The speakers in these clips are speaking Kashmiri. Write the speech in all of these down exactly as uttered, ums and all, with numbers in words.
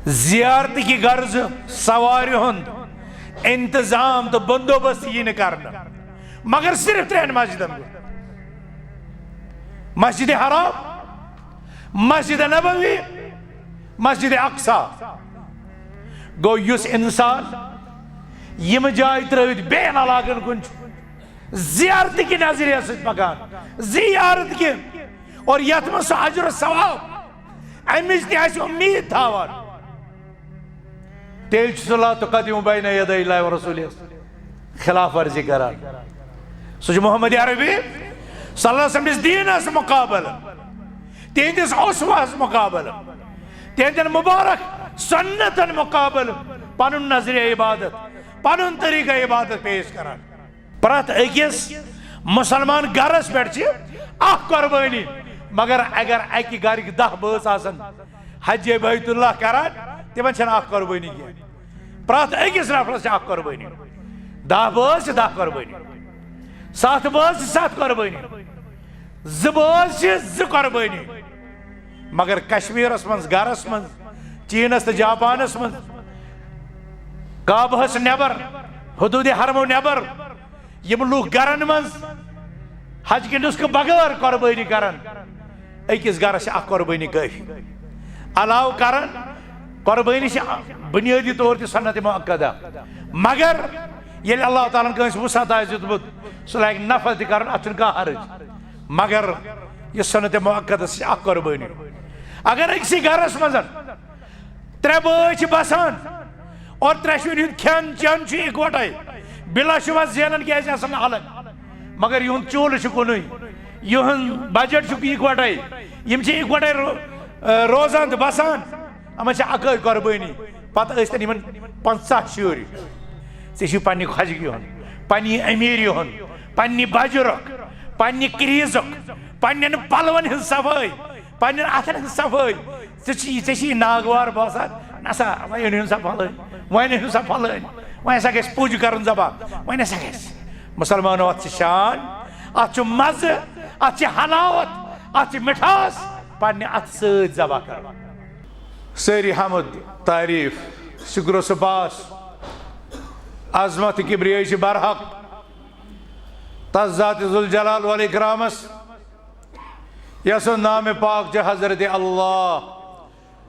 زیارت کہِ غرضہٕ سوارِ ہُنٛد انتظام تہٕ بندوبست یی نہٕ کرنہٕ، مگر صرف ترٛٮ۪ن مسجدن منٛز۔ مسجد حرام، مسجد نبوی، مسجد اقصی۔ گوٚو، یُس انسان یِم جایہِ ترٲوِتھ بیٚین علاقن کُن چھُ زیارت کہِ نظریہ سۭتۍ پکان، زیارت کہِ، اور یتھ منٛز سُہ اجر و ثواب امِچ تہِ آسہِ امید تھاوان، تیٚلہِ چھُ سُہ لا تقدموا بین یدی اللہ و رسولہ خلاف ورزی کران۔ سُہ چھُ محمد عربی صلی اللہ علیہ وسلم کِس دیٖنس مقابلہٕ، تِہنٛدِس اسوہس مقابلہٕ، تِہنٛدٮ۪ن مبارک سنتن مقابلہٕ پنُن نظریہ عبادت، پنُن طریقہ عبادت پیش کران۔ پرٛٮ۪تھ أکِس مسلمان گرس پٮ۪ٹھ چھِ اکھ قۄربٲنی، مگر اگر اکہِ گرٕکۍ دَہ بٲژ آسن حج بیت اللہ کران، تِمن چھنہٕ اکھ قۄربٲنی کینٛہہ۔ پرٛٮ۪تھ أکِس نفرس چھِ اکھ قۄربٲنی۔ دَہ بٲژ چھِ دَہ قۄربٲنی، ستھ بٲژ چھِ ستھ قۄربٲنی، زٕ بٲژ چھِ زٕ قۄربٲنی۔ مگر کشمیرس منٛز، گرس منٛز، چینس تہٕ جاپانس منٛز، کعبہس نٮ۪بر، حدود حرمو نٮ۪بر، یِم لوٗکھ گرن منٛز حج کہِ نسخہٕ بغٲر قۄربٲنی کرن، أکِس گرس چھِ اکھ قۄربٲنی کٲفی۔ علاوٕ کرن، قۄربٲنی چھِ بنیٲدی طور تہِ سنت مؤکدہ، مگر ییٚلہِ اللہ تعالیٰ ہن کٲنٛسہِ وسعت آسہِ دیُتمُت، سُہ لاگہِ نفل تہِ کرُن، اتھ چھُنہٕ کانٛہہ حرج۔ مگر یہِ سنت مؤکدس چھِ اکھ قۄربٲنی۔ اگر أکسٕے گرس منٛز ترٛےٚ بٲژ چھِ بسان اور ترٛٮ۪شوٕنی ہُنٛد کھٮ۪ن چٮ۪ن چھُ اِکوٹے، بلا شبہ زینان کیازِ آسان الگ، مگر یِہُنٛد چوٗلہٕ چھُ کُنُے، یِہُنٛد بجٹ چھُ اِکوٹے، یِم چھِ اِکوٹے رو-، روزان تہٕ بسان، یِمن چھِ اکٲے قۄربٲنی۔ پتہٕ ٲسۍ تن یِمن پنٛژاہ شُرۍ۔ ژےٚ چھُے پننہِ خۄجگی ہُنٛد، پننہِ امیٖری ہُنٛد، پننہِ بجرُک، پننہِ کریٖزُک، پننٮ۪ن پلون ہٕنٛز صفٲیی، پننٮ۪ن اتھن ہٕنٛز صفٲیی۔ ژےٚ چھی، ژےٚ چھی ناگوار باسان، نسا، وۄنۍ أنِو سا پھلٲنۍ، وۄنۍ أنِو سا پھلٲنۍ، وۄنۍ ہسا گژھِ پُج کرُن ذبح، وۄنۍ ہسا گژھِ۔ مسلمانو، اتھ چھِ شان، اتھ چھُ مزٕ، اتھ چھِ حلاوت، اتھ چھِ مِٹھاس، پننہِ اتھٕ سۭتۍ ذبح کرُن۔ سٲری حمد، تعریف، شکر و سپاس، عظمت، کبریائی چھِ برحق تس ذات ذوالجلال والاکرامس، یس نام پاک چھُ حضرت اللہ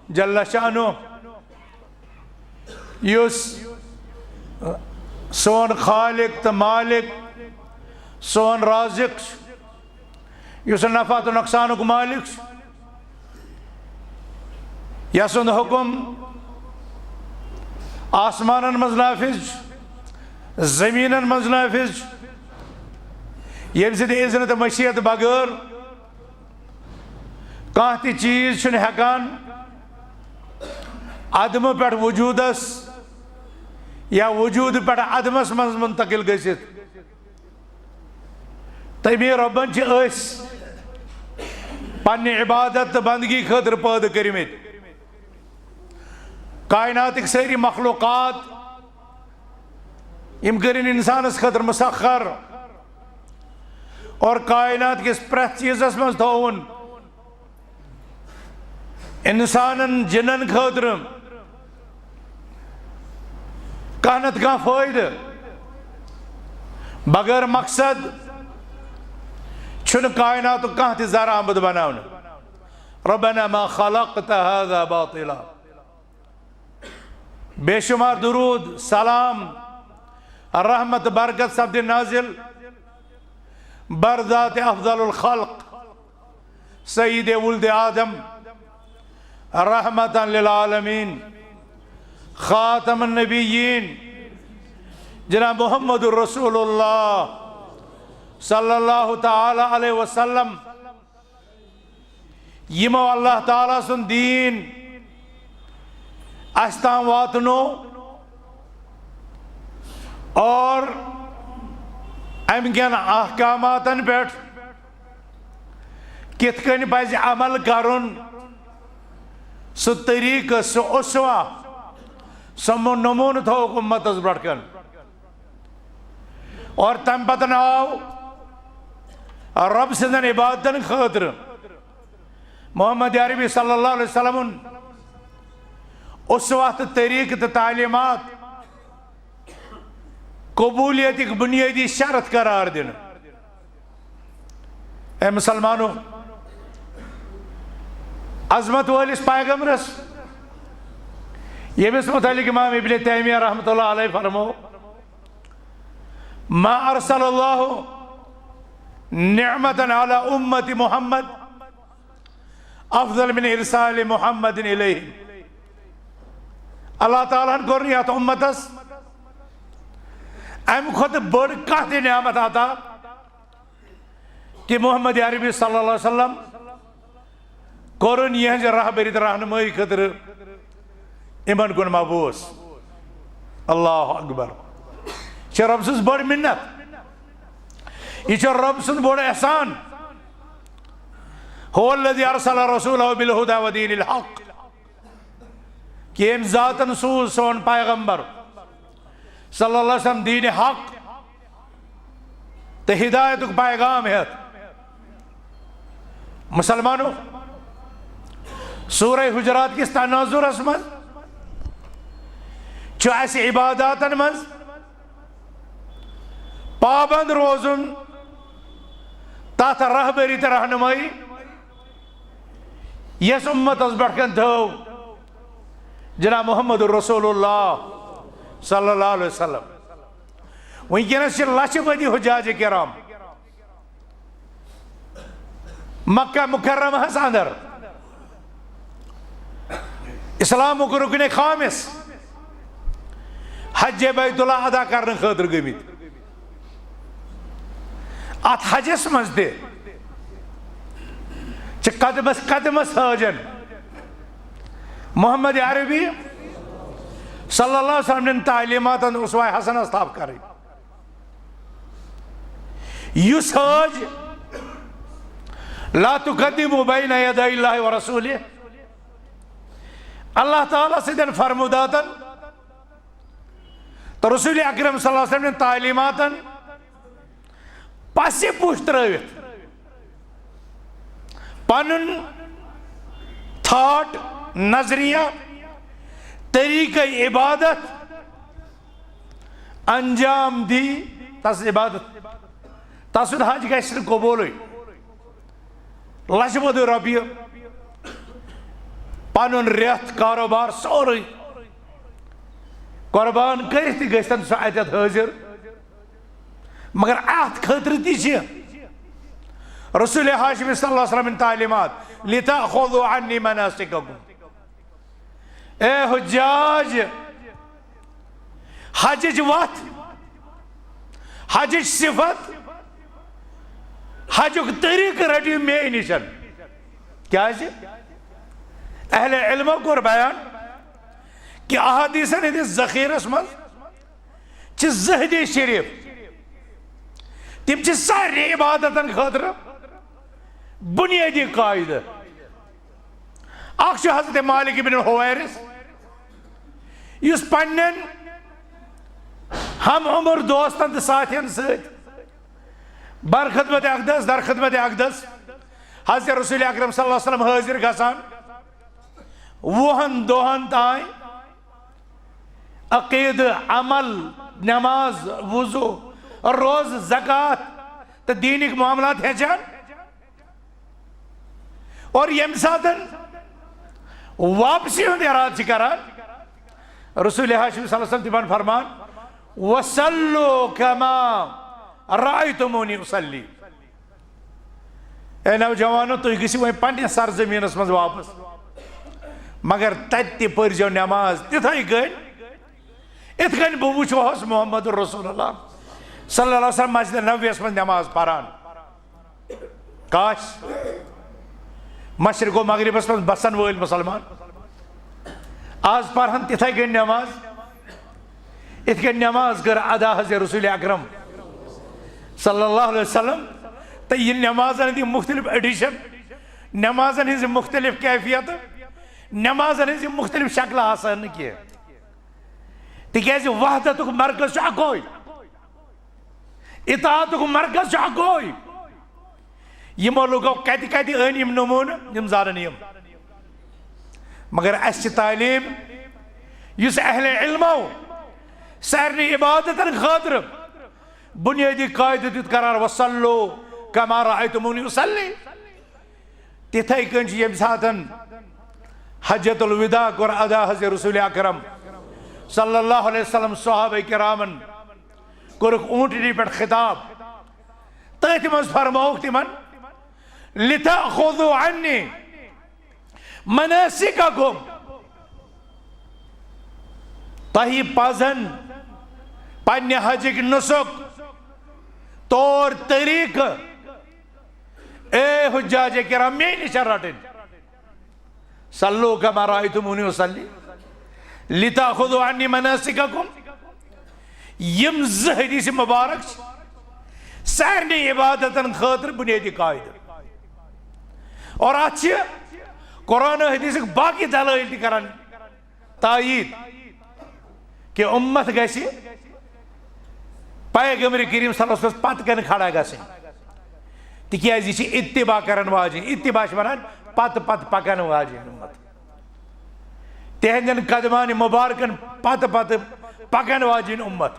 جل شانہ، یُس سون خالق تہٕ مالک، سون رازق چھُ، یُس نفع تہٕ نۄقصانُک مالک چھُ، یسُنٛد حُکم آسمانن منٛز نافذ چھُ، زٔمیٖنن منٛز نافذ چھُ، ییٚمہِ سٕنٛدِ اذنہٕ تہٕ مشیت بغٲر کانٛہہ تہِ چیٖز چھُنہٕ ہٮ۪کان عدمہٕ پٮ۪ٹھ وجوٗدس یا وجوٗدٕ پٮ۪ٹھ عدمس منٛز منتقل گٔژھِتھ۔ تٔمی رۄبن چھِ أسۍ پننہِ عبادت تہٕ بندگی خٲطرٕ پٲدٕ کٔرمٕتۍ۔ کائناتٕکۍ سٲری مخلوقات، یِم کٔرِن انسانس خٲطرٕ مسخر، اور کائنات کِس پرٛٮ۪تھ چیٖزس منٛز تھووُن انسانن، جنن خٲطرٕ کانٛہہ نتہٕ کانٛہہ فٲیدٕ۔ بغٲر مقصد چھُنہٕ کائناتُک کانٛہہ تہِ ذرٕ آمُت بناونہٕ۔ ربنا ما خلقت هذا باطلا۔ بے شمار درود، سلام، رحمت، برکت سپدِ نازل بر ذات افضل الخلق سید ولد آدم، رحمتا للعالمین، خاتم النبیین، جناب محمد رسول اللہ صلی اللہ تعالی علیہ وسلم، یِمو اللہ تعالیٰ سُنٛد دیٖن اَسہِ تام واتنو اور اَمہِ کٮ۪ن احکاماتن پٮ۪ٹھ کِتھ کٔنۍ پَزِ عمل کرُن، سُہ طریٖقہٕ، سُہ اسوہ، سُہ مو-، نموٗنہٕ تھووُکھ اُمتس برٛونٛٹھ کَنہِ۔ اور تَمہِ پتہٕ آو رۄب سٕنٛدٮ۪ن عبادتن خٲطرٕ محمد عربی صلی اللہ علیہ وسلمن اسوہ تہٕ طریقہٕ تہٕ تعلیمات قبولیتٕکۍ بنیٲدی شرط قرار دِنہٕ۔ اے مسلمانو، عظمت وٲلِس پیغمبرس، ییٚمِس متعلق امام ابن تیمیہ رحمۃ اللہ علیہ فرمو، ما ارسل اللہ نعمة علی امت محمد افضل من ارسال محمد الیہم۔ اللہ تعالیٰ ہن کوٚر نہٕ یتھ امتس امہِ کھۄتہٕ بٔڑ کانٛہہ تہِ نعمت عطا کہِ محمد عربی صلی اللہ علیہ وسلم کوٚرُن یِہنٛزِ رہبری تہٕ رہنمٲیی خٲطرٕ یِمن کُن مبعوث۔ اللہ اکبر۔ یہِ چھِ رۄب سٕنٛز بٔڑ مِنت، یہِ چھُ رۄب سُنٛد بوٚڑ احسان۔ هو الذي ارسل رسوله بالهدى ودين الحق۔ کہِ ییٚمۍ ذاتن سوٗز سون پیغمبر صلی اللہ علیہ وسلم دین حق تہٕ ہدایتُک پیغام ہیتھ۔ مسلمانو، سورہ حجرات کِس تناظرس منٛز چھُ اسہِ عباداتن منٛز پابند روزُن تتھ رہبری تہٕ رہنمٲیی یس امتس برٛونٛہہ کن تھٲو جناب محمد رسول اللہ صلی اللہ علیہ وسلم۔ وٕنکیٚنس چھِ لچھِ بٔدی حجاج کرام مکہ مکرمہس اندر اسلامُک رُکنِ خامس حج بیت اللہ ادا کرنہٕ خٲطرٕ گٔمٕتۍ۔ اتھ حجس منٛز تہِ چھِ قدمس قدمس حٲجن محمد عربی صلی اللہ علیہ وسلم نٮ۪ن تعلیماتن اسوہ حسنس تھپھ کرٕنۍ۔ یُس حٲج لا تقدموا بین یدی اللہ ورسولہ، اللہ تعالیٰ سٕنٛدٮ۪ن فرموداتن تہٕ رسول اکرم صلی اللہ علیہ وسلم نٮ۪ن تعلیماتن پسِ پُش ترٲوِتھ پنُن تھاٹ، نظریہ، طریقہ عبادت انجام دی، تس عبادت، تسُنٛد حج گژھِ نہٕ قبوٗلٕے۔ لچھ بوٚدُے رۄپیہِ، پنُن رٮ۪تھ، کاروبار، سورُے قربان کٔرِتھ تہِ گژھِ تن سُہ اتٮ۪تھ حٲضِر۔ مگر اتھ خٲطرٕ تہِ چھِ رسول ہاشمی صلی اللہ علیہ وسلم تعلیمات، لتأخذوا عنی مناسککم۔ اے حجاج، حجٕچ وتھ، حجٕچ صفت، حجُک طریقہٕ رٔٹِو مے نِش۔ کیازِ؟ اہل علمو کوٚر بیان کہِ احادیثن ہٕنٛدِس ذخیرس منٛز چھِ زہدی شریف، تِم چھِ سارنٕے عبادتن خٲطرٕ بنیٲدی قاعدٕ۔ اکھ چھُ حضرت مالک ابن حویرث، یُس پننٮ۪ن ہم عمر دوستن تہٕ ساتھین سۭتۍ بر خدمت اقدس، در خدمت اقدس حضرت رسول اکرم صلی اللہ علیہ وسلم حٲضِر گژھان وُہن دۄہن تام عقیدٕ، عمل، نماز، وضو، روزٕ، زکوٰۃ تہٕ دیٖنٕکۍ معاملات ہیٚچھان۔ اور ییٚمہِ ساتہٕ واپسی ہُنٛد ارادٕ چھِ کران، رسول ہاشم صلی اللہ علیہ وسلم تِمن فرمان، "وصلوا كما رأيتموني أصلي"۔ اے نوجوانو، تُہۍ گٔژھِو وۄنۍ پننِس سرزمینس منٛز واپس، مگر تتہِ تہِ پٔرۍزیو نماز تِتھے کٔنۍ، یِتھ کٔنۍ بہٕ وٕچھوہس محمد رسول اللہ صلی اللہ علیہ وسلم مسجد نبویس منٛز نماز پران۔ کاش، مشرق و مغربس منٛز بسن وٲلۍ مسلمان آز پرہن تِتھے کٔنۍ نماز، یِتھ کٔنۍ نماز کٔر ادا حضرت رسول اکرم صلی اللہ علیہ وسلم۔ تہٕ یہِ نمازن ہٕنٛدۍ مختلف ایڈیشن، نمازن ہٕنٛز مختلف کیفیت، نمازن ہٕنٛز مختلف شکلہٕ آسہٕ نہٕ کینٛہہ، تِکیازِ وحدتُک مرکز چھُ اکوے، اطاعتُک مرکز چھُ اکوے۔ یِمو لوٗکو کتہِ کتہِ أنۍ یِم نمونہٕ، یِم زانن یِم۔ مگر اسہِ چھِ تعلیٖم یُس اہل علمو سارنٕے عبادتن خٲطرٕ بنیٲدی قاعدٕ دیُت قرار، "وصلوا کما رأیتمونی اصلی"۔ تِتھے کٔنۍ چھُ ییٚمہِ ساتن حجۃ الوداع کوٚر ادا حضرت رسول اکرم صلی اللہ علیہ وسلم صحابہ کرامن، کوٚرُکھ اوٗنٹنی پٮ۪ٹھ خطاب، تٔتھۍ منٛز فرمووُکھ تِمن، "لتأخذوا عنی مناسککم"، تۄہہِ پزن پننہِ حجٕکۍ نسک، طور طریقہٕ، اے حجاج کرام، مےٚ نِش رٹٕنۍ۔ "صلوا کما رأیتمونی اصلی، لتأخذوا عنی مناسککم"۔ یِم زٕ حدیث مبارک چھِ سارنٕے عبادتن خٲطرٕ بنیٲدی قاعدٕ۔ اور اتھ چھِ قرآن و حدیثٕکۍ باقی دلائل تہِ کران تایید کہ امت گژھِ پیغمبر کریم صلی اللہ علیہ وسلم پتہٕ کنہِ کھڑا گژھٕنۍ، تِکیازِ یہِ چھِ اتباع کرن واجِنۍ۔ اتباع چھِ ونان پتہٕ پتہٕ پکن واجِنۍ امت، تِہنٛدٮ۪ن قدمانِ مبارکن پتہٕ پتہٕ پکن واجِنۍ امت،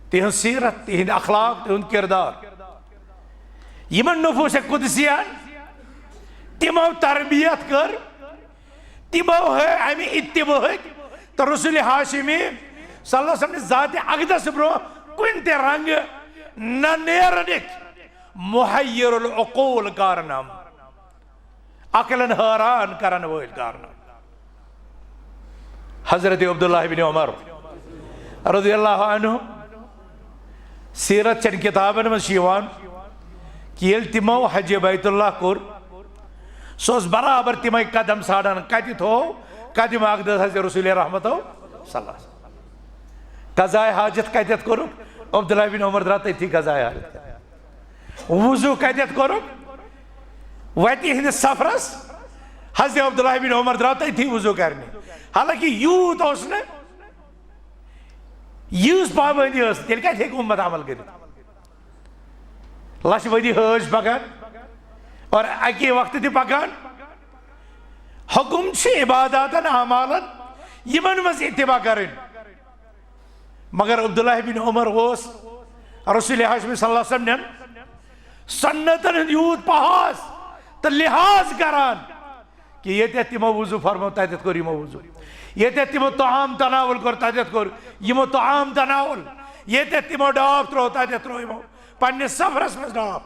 تِہنٛز سیرت، تِہنٛدۍ اخلاق، تِہُنٛد کردار۔ یِمن نفوس قدسیَن تِمو تربیت کٔر، تِمو ہٲوۍ امہِ اتباعٕکۍ تہٕ رسول ہاشمی صلی اللہ علیہ وسلم نہِ ذات اقدس برونٛہہ کُنہِ تہِ رنگہٕ نہ نیرنٕکۍ محیر العقول کارنامہٕ، عقلن حیران کرن وٲلۍ کارنامہٕ۔ حضرت عبداللہ بن عمر رضی اللہ عنہ، سیرت چٮ۪ن کتابن منٛز چھُ یِوان کہ ییٚلہِ تِمو حج بیت اللہ کوٚر، سُہ اوس برابر تِمے قدم ژھانڈان، کتہِ تھوو قدم اقدس حضرت رسول رحمتو صلی اللہ علیہ وسلم۔ قضائے حاجت کتٮ۪تھ کوٚرُکھ؟ عبداللہ بن عمر درٛاو تٔتھی قضائے حاجت کرنہِ۔ وضو کتٮ۪تھ کوٚرُکھ؟ وتی ہٕنٛدِس سفرس حضرت عبداللہ بن عمر درٛاو تٔتھی وضو کرنہِ۔ حالانکہ یوٗت اوس نہٕ، ییٖژ پابندی ٲس نہٕ، تیٚلہِ کتہِ ہیٚکہِ اُمت عمل کٔرِتھ؟ لچھ ؤری حٲج پکان اور اکی وقتہٕ تہِ پکان۔ حکم چھُ عباداتن، اعمالن، یِمن منٛز اتباع کرٕنۍ۔ مگر عبداللہ بن عمر اوس رسول ہاشمی صلی اللہ علیہ وسلم نٮ۪ن سنتن ہُنٛد یوٗت پہاس تہٕ لحاظ کران کہ ییٚتٮ۪تھ تِمو وضو فرمو، تتٮ۪تھ کوٚر یِمو وضو۔ ییٚتٮ۪تھ تِمو طعام تناول کوٚر، تتٮ۪تھ کوٚر یِمو طعام تناول۔ ییٚتٮ۪تھ تِمو ڈاپھ ترٛوو، تتٮ۪تھ ترٛوو یِمو پننِس سفرس منٛز ڈاپھ۔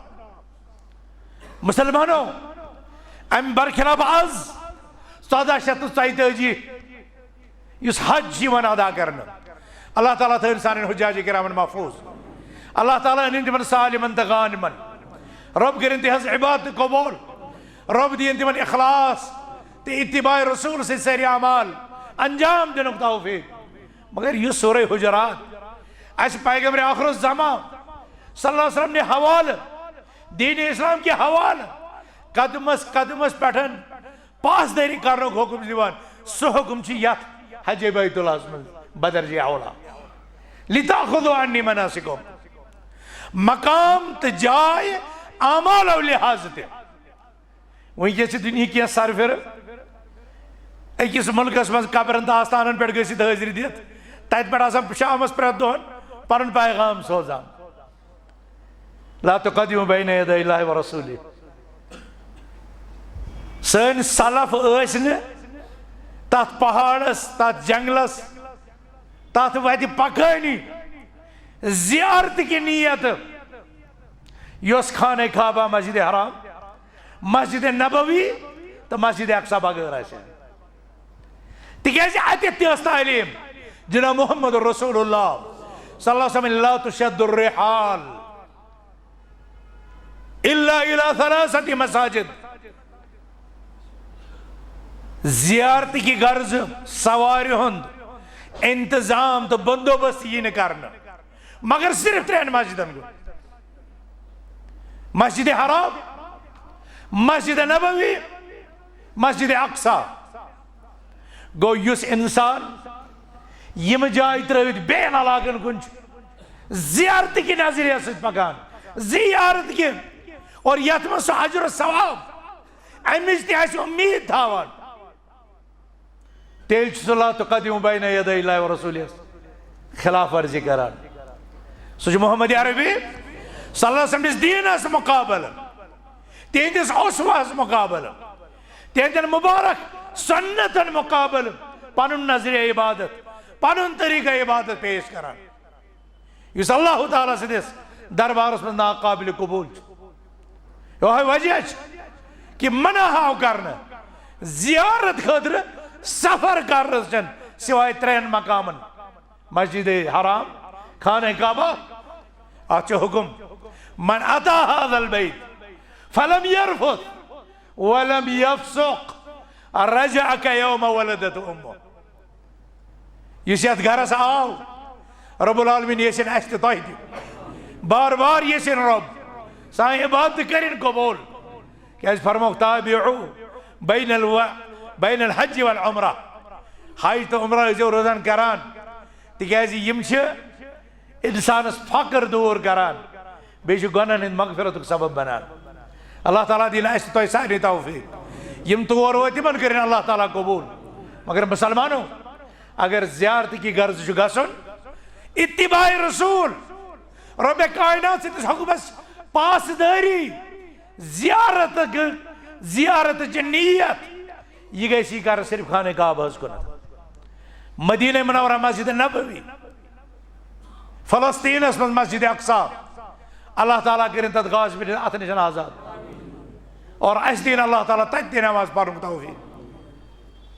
مسلمانو، امہِ برخلاف از ژۄدہ شیٚتھ تہٕ ژۄیتٲجی یُس حج چھُ یِوان ادا کرنہٕ، اللہ تعالیٰ تھٲوِن سانٮ۪ن حجاج کرامن محفوظ۔ اللہ تعالیٰ أنِن تِمن سالمن تہٕ غانمن۔ رۄب کٔرِن تِہنٛز عبادت قبول۔ رۄب دِیِن تِمن اخلاص تہٕ اتباع رسول سۭتۍ سٲری اعمال انجام دِنُک توفیق۔ مگر یُس سورہ حجرات اسہِ پیغمبر آخر الزمان صلی اللہ علیہ وسلم نہِ حوالہٕ، دین اسلام کہِ حوالہٕ قدمس قدمس پٮ۪ٹھ پاسدٲری کرنُک حکم چھُ دِوان، سُہ حکم چھُ یتھ حج بیت اللہس منٛز بدرجہ اولا۔ لتأخذوا عنی مناسککم، مقام تہٕ جاے اعمالو لحاظ تہِ۔ وٕنکیٚس چھِ دُنیہٕکۍ کینٛہہ سرفِرٕ أکِس مُلکس منٛز قبرن تہٕ آستانن پٮ۪ٹھ گٔژھِتھ حٲضری دِتھ، تتہِ پٮ۪ٹھ آسان شامس پرٛٮ۪تھ دۄہن پنُن پیغام سوزان۔ لا تقدموا بین یدی اللہ ورسولہ۔ سٲنۍ سلف ٲسۍ نہٕ تتھ پہاڑس، تتھ جنگلس، تتھ وتہِ پکٲنی زیارت کہِ نیت، یۄس خانہ کعبہ، مسجد حرام، مسجد نبوی تہٕ مسجد اقصی بغٲر آسہِ۔ تِکیازِ اتٮ۪تھ تہِ ٲس تعلیٖم جناب محمد رسول اللہ صلی اللہ علیہ وسلم، "لا تشد الرحال الا الی ثلاثۃ مساجد"۔ زیارت کہِ غرض سوارِ ہُنٛد انتظام تہٕ بندوبست یی نہٕ کرنہٕ، مگر صرف ترٛٮ۪ن مسجدن گوٚو۔ مسجد حرام، مسجد نبوی، مسجد اقصی۔ گوٚو، یُس انسان یِم جایہِ ترٲوِتھ بیٚین علاقن کُن چھُ زیارت کہِ نظریہ سۭتۍ پکان، زیارت کہِ، اور یتھ منٛز سُہ اجر و ثواب امِچ تہِ آسہِ امید تھاوان، تیٚلہِ چھُ سُہ لا تقدموا بین یدی اللہ و رسولہ خلاف ورزی کران۔ سُہ چھُ محمد عربی صلی اللہ علیہ وسلم کِس دیٖنس مُقابلہٕ، تِہنٛدِس اسوہس مُقابلہٕ، تِہنٛدٮ۪ن مُبارک سُنتن مُقابلہٕ پنُن نظریہ عبادت، پنُن طریقہ عبادت پیش کران، یُس اللہ تعالیٰ سٕنٛدِس دربارس منٛز ناقابل قبول چھُ۔ یِہوٚے وجہ چھُ کہِ منع آو کرنہٕ زیارت خٲطرٕ سفر کرنس چٮ۪ن سوائے ترٛٮ۪ن مقامن: مسجد حرام، خانہ کعبہ۔ اتھ چھُ حکم، من اتی هذا البیت فلم یرفث ولم یفسق رجع کیوم ولدت امہ۔ یُس یتھ گرس آو، رب العالمین یژھن اسہِ تہِ تۄہہِ تہِ۔ بار بار یژھن رب سانہِ عبادت کرن قبول۔ کیازِ فرموکھ، تابعوا بین الو-، بین الحج والعمرہ۔ حج تہٕ عمرہ ٲسۍزیو روزان کران، تِکیازِ یِم چھِ انسانس فقر دور کران، بیٚیہِ چھِ گۄناہن ہٕنٛدِ مغفرتُک سبب بنان۔ اللہ تعالیٰ دِیِن اسہِ تۄہہِ سارنٕے توفیق۔ یِم تور وٲتۍ، تِمن کٔرِن اللہ تعالیٰ قبول۔ مگر مسلمانو، اگر زیارت کی غرض چھُ گژھُن، اتباع رسول، رب کائنات سٕنٛدِس حکمس پاسدٲری، زیارت، زیارت چہِ نیت، یہِ گژھِ یہِ کرُن صرف خانہ کعبہس کُنتھ۔ مدینہ منورہ مسجد نبوی، فلسطینس منٛز مسجد اقصی، اللہ تعالیٰ کٔرِن تتھ غاصبن اتھٕ نِش آزاد۔ اور اسہِ دِیِن اللہ تعالیٰ تتہِ تہِ نماز پرنُک توفیق۔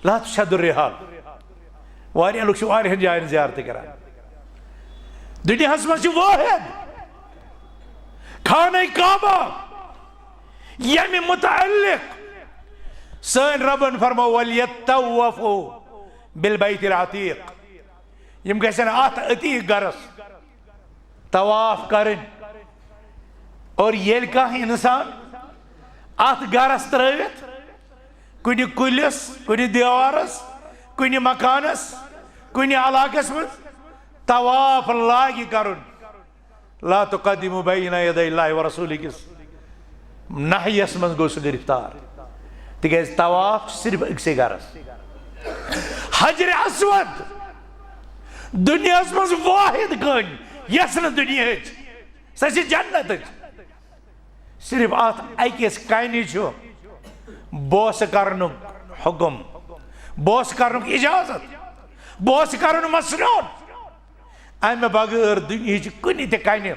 لا تشد الرحال۔ واریاہ لُکھ چھِ واریاہن جاین زیارتہٕ کران۔ دُنیاہس منٛز چھِ واحد خانہ کعبہ، ییٚمہِ متعلق سٲنۍ ربن فرمو، ولیطوفوا بالبیت العتیق۔ یِم گژھن اتھ عتیق گرس طواف کرٕنۍ۔ اور ییٚلہِ کانٛہہ انسان اتھ گرس ترٲوِتھ کُنہِ کُلِس، کُنہِ دیوارس، کُنہِ مکانس، کُنہِ علاقس منٛز طواف لاگہِ کرُن، لا تقدموا بین یدی اللہ و رسولہ کِس نہیس منٛز گوٚو سُہ گرفتار، تِکیازِ طواف چھُ صرف أکسٕے گرس۔ حجر اسود، دُنیاہس منٛز واحد کٔنۍ، یۄس نہٕ دُنیاہٕچ، سۄ چھِ جنتٕچ۔ صرف اتھ أکِس کنہِ چھُ بوسہٕ کرنُک حکم، بوسہٕ کرنُک اجازت، بوسہٕ کرُن مسنون۔ امہِ بغٲر دُنیہٕچ کُنہِ تہِ کنہِ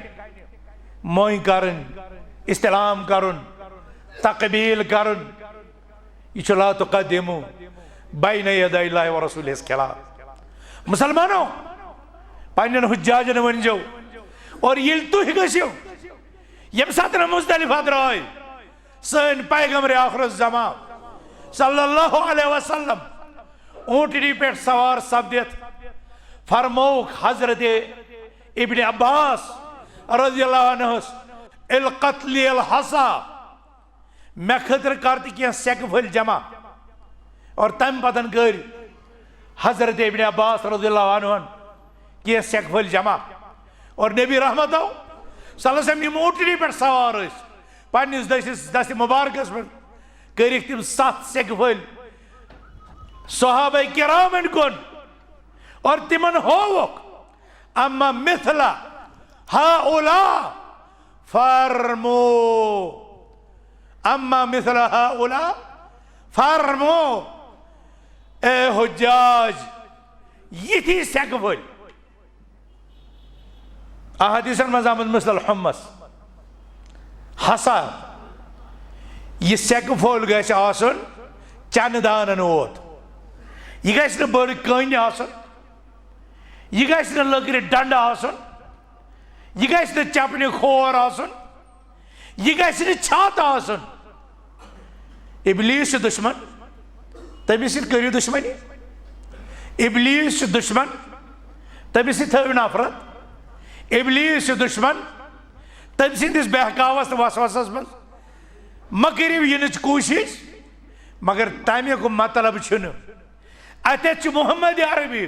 مۄنۍ کرٕنۍ، استلام کرُن، تقبیل کرُن، یہِ چھُ لا تقدموا بین یدی اللہ و رسولہ ہس خلاف۔ مسلمانو، پننٮ۪ن حجاجن ؤنۍزیو، اور ییٚلہِ تُہۍ گٔژھِو، ییٚمہِ ساتہٕ نہٕ مزدلفہ درٛاے، سٲنۍ پیغمبر آخر الزمان صلی اللہ علیہ وسلم اوٗنٹنی پٮ۪ٹھ سوار سپدِتھ فرمووُکھ حضرت ابن عباس رضی اللہ عنہس، القت لی الحصا، مےٚ خٲطرٕ کر تہٕ کینٛہہ سیٚکہٕ پھٔلۍ جمع۔ اور تمہِ پتن کٔرۍ حضرت ابن عباس رضی اللہ عنہ کینٛہہ سیٚکہٕ پھٔلۍ جمع۔ اور نبی رحمتو صلی اللہ علیہ وسلم یِم اوٗنٹنی پٮ۪ٹھ سوار ٲسۍ، پننِس دٔسِس دستِ مبارکس پٮ۪ٹھ کٔرِکھ تِم ستھ سیٚکہٕ پھٔلۍ صحابہ کرامن کُن اور تِمن ہووُکھ، اما مثل هؤلاء فارموا، اما مثل هؤلاء فارموا۔ اے حجاج، یِتھی سیٚکہٕ پھٔلۍ۔ احادیثن منٛز آمُت مثل الحمص، حصا، یہِ سیٚکہٕ پھوٚل گژھِ آسُن چنہٕ دانن ووت۔ یہِ گژھِ نہٕ بٔڑ کٔنۍ آسُن، یہِ گژھِ نہٕ لٔکرِ ڈنڈٕ آسُن، یہِ گژھِ نہٕ چپنہِ کھور آسُن، یہِ گژھِ نہٕ چھاتہٕ آسُن۔ ابلیس چھُ دشمن، تٔمِس سۭتۍ کٔرِو دشمنی۔ ابلیس چھُ دشمن، تٔمِس سۭتۍ تھٲوِو نفرت۔ ابلیس چھُ دشمن، تٔمۍ سٕنٛدِس بہکاوس تہٕ وسوسس منٛز مہ کٔرِو یِنٕچ کوٗشِش۔ مگر تَمیُک مطلب چھُنہٕ اَتٮ۪تھ چھُ محمد عربی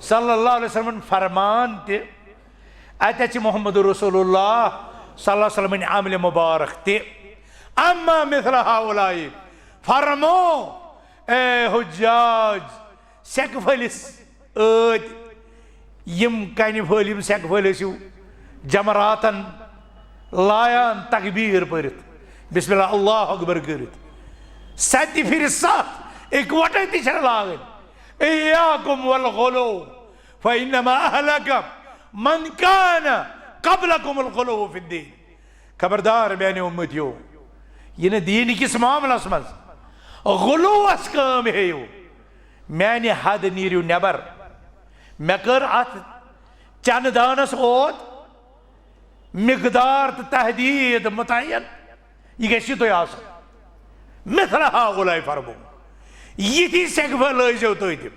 صلی اللہ علیہ وسلمن فرمان تہِ، اَتٮ۪تھ چھُ محمد رسول اللہ صلی اللہ علیہ وسلمٕنۍ عملِ مبارک تہِ۔ اما مثل هؤلاء فرمو، اے حجاج، سیٚکہٕ پھٔلِس ٲدۍ، یِم کنہِ پھٔلۍ، یِم سیٚکہٕ پھٔلۍ ٲسِو جمراتن لایان تکبیٖر پٔرِتھ، بسم اللہ، اللہ اکبر کٔرِتھ، ستہِ پھِرِ ستھ اِکوٹے تہِ چھنہٕ لاگٕنۍ۔ ایاکم والغلو فانما اہلک من کان قبلکم الغلو فی الدین۔ خبردار میانیو امتیو، یہِ نہٕ دیٖن کِس معاملس منٛز غلوس کٲم ہیٚیِو۔ میانہِ حد نیٖرِو نٮ۪بر۔ مےٚ کٔر اتھ چنہٕ دانس اوت مقدار تہٕ تحدید متعین، یہِ گژھِ تۄہہِ آسُن۔ مثل ہؤلاء فرمو، یِتھی سیٚکہٕ پھٔلۍ لٲیزیو تُہۍ تہِ۔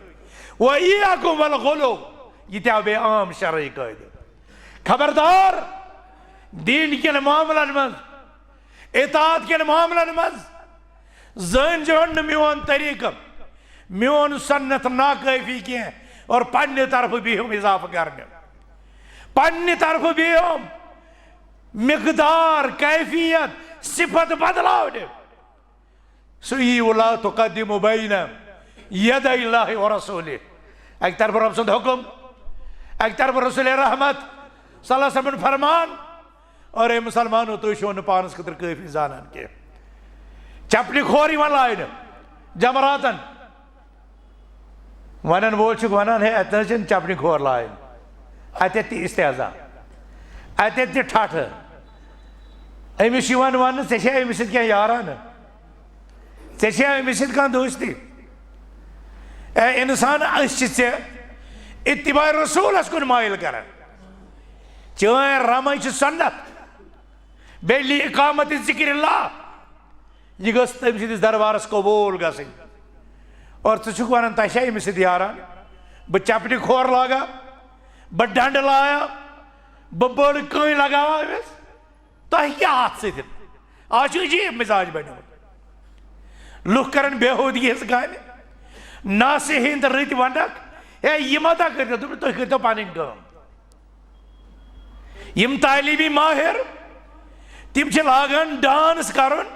و ایاکم والغلو، یہِ تہِ آو بیٚیہِ عام شرعی قٲیدٕ۔ خبردار، دیٖن کٮ۪ن معاملن منٛز، اطاعت کٮ۪ن معاملن منٛز زٲنۍ زیوٚن نہٕ میون طریٖقہٕ، میون سنت ناکٲفی کینٛہہ، اور پننہِ طرفہٕ بِہِم اضافہٕ کرنہِ، پننہِ طرفہٕ بِہِم مقدار، کیفیت، صفت بدلاونہِ۔ سُہ یی ولا تقدم بین یدی اللہ و رسولہ۔ اکہِ طرفہٕ رۄب سُنٛد حُکم، اکہِ طرفہٕ رسول رحمت صلی اللہ علیہ وسلمن فرمان۔ اور اے مسلمانو، تُہۍ چھِو نہٕ پانس خٲطرٕ کٲفی زانان کینٛہہ۔ چپنہِ کھور یِوان لاینہٕ جمراتن۔ ونن وول چھُکھ ونان، ہے، اتہِ نہ حظ چھِنہٕ چپنہِ کھور لاینہٕ، اتٮ۪تھ تہِ استحضا، اتٮ۪تھ تہِ ٹھٹھٕ۔ أمِس چھُ یِوان وننہٕ، ژےٚ چھےٚ أمِس سۭتۍ کینٛہہ یارانہٕ؟ ژےٚ چھےٚ أمِس سۭتۍ کانٛہہ دوستی؟ اے انسان، أسۍ چھِ ژےٚ اتباع رسولس کُن مٲیِل کران۔ چٲنۍ رمٕے چھِ سنت، بیٚیہِ اقامت ذکر اللہ، یہِ گٔژھ تٔمۍ سٕنٛدِس دربارس قبوٗل گژھٕنۍ۔ اور ژٕ چھُکھ ونان، تۄہہِ چھا أمِس سۭتۍ یاران؟ بہٕ چپنہِ کھور لاگا، بہٕ ڈنڈٕ لایا، بہٕ بٔڑ کٔنۍ لگاوا أمِس؟ تۄہہِ کیٛاہ اتھ سۭتۍ؟ آز چھُ عجیٖب مزاج بنیومُت۔ لُکھ کرن بیہودگی ہٕنٛز کامہِ، ناصحیٖن تہٕ رٕتۍ ونڈکھ، ہے، یہِ مہ تا کٔرۍتو، دوٚپُن، تُہۍ کٔرۍتو پنٕنۍ کٲم۔ یِم تعلیمی ماہر، تِم چھِ لاگان ڈانس کرُن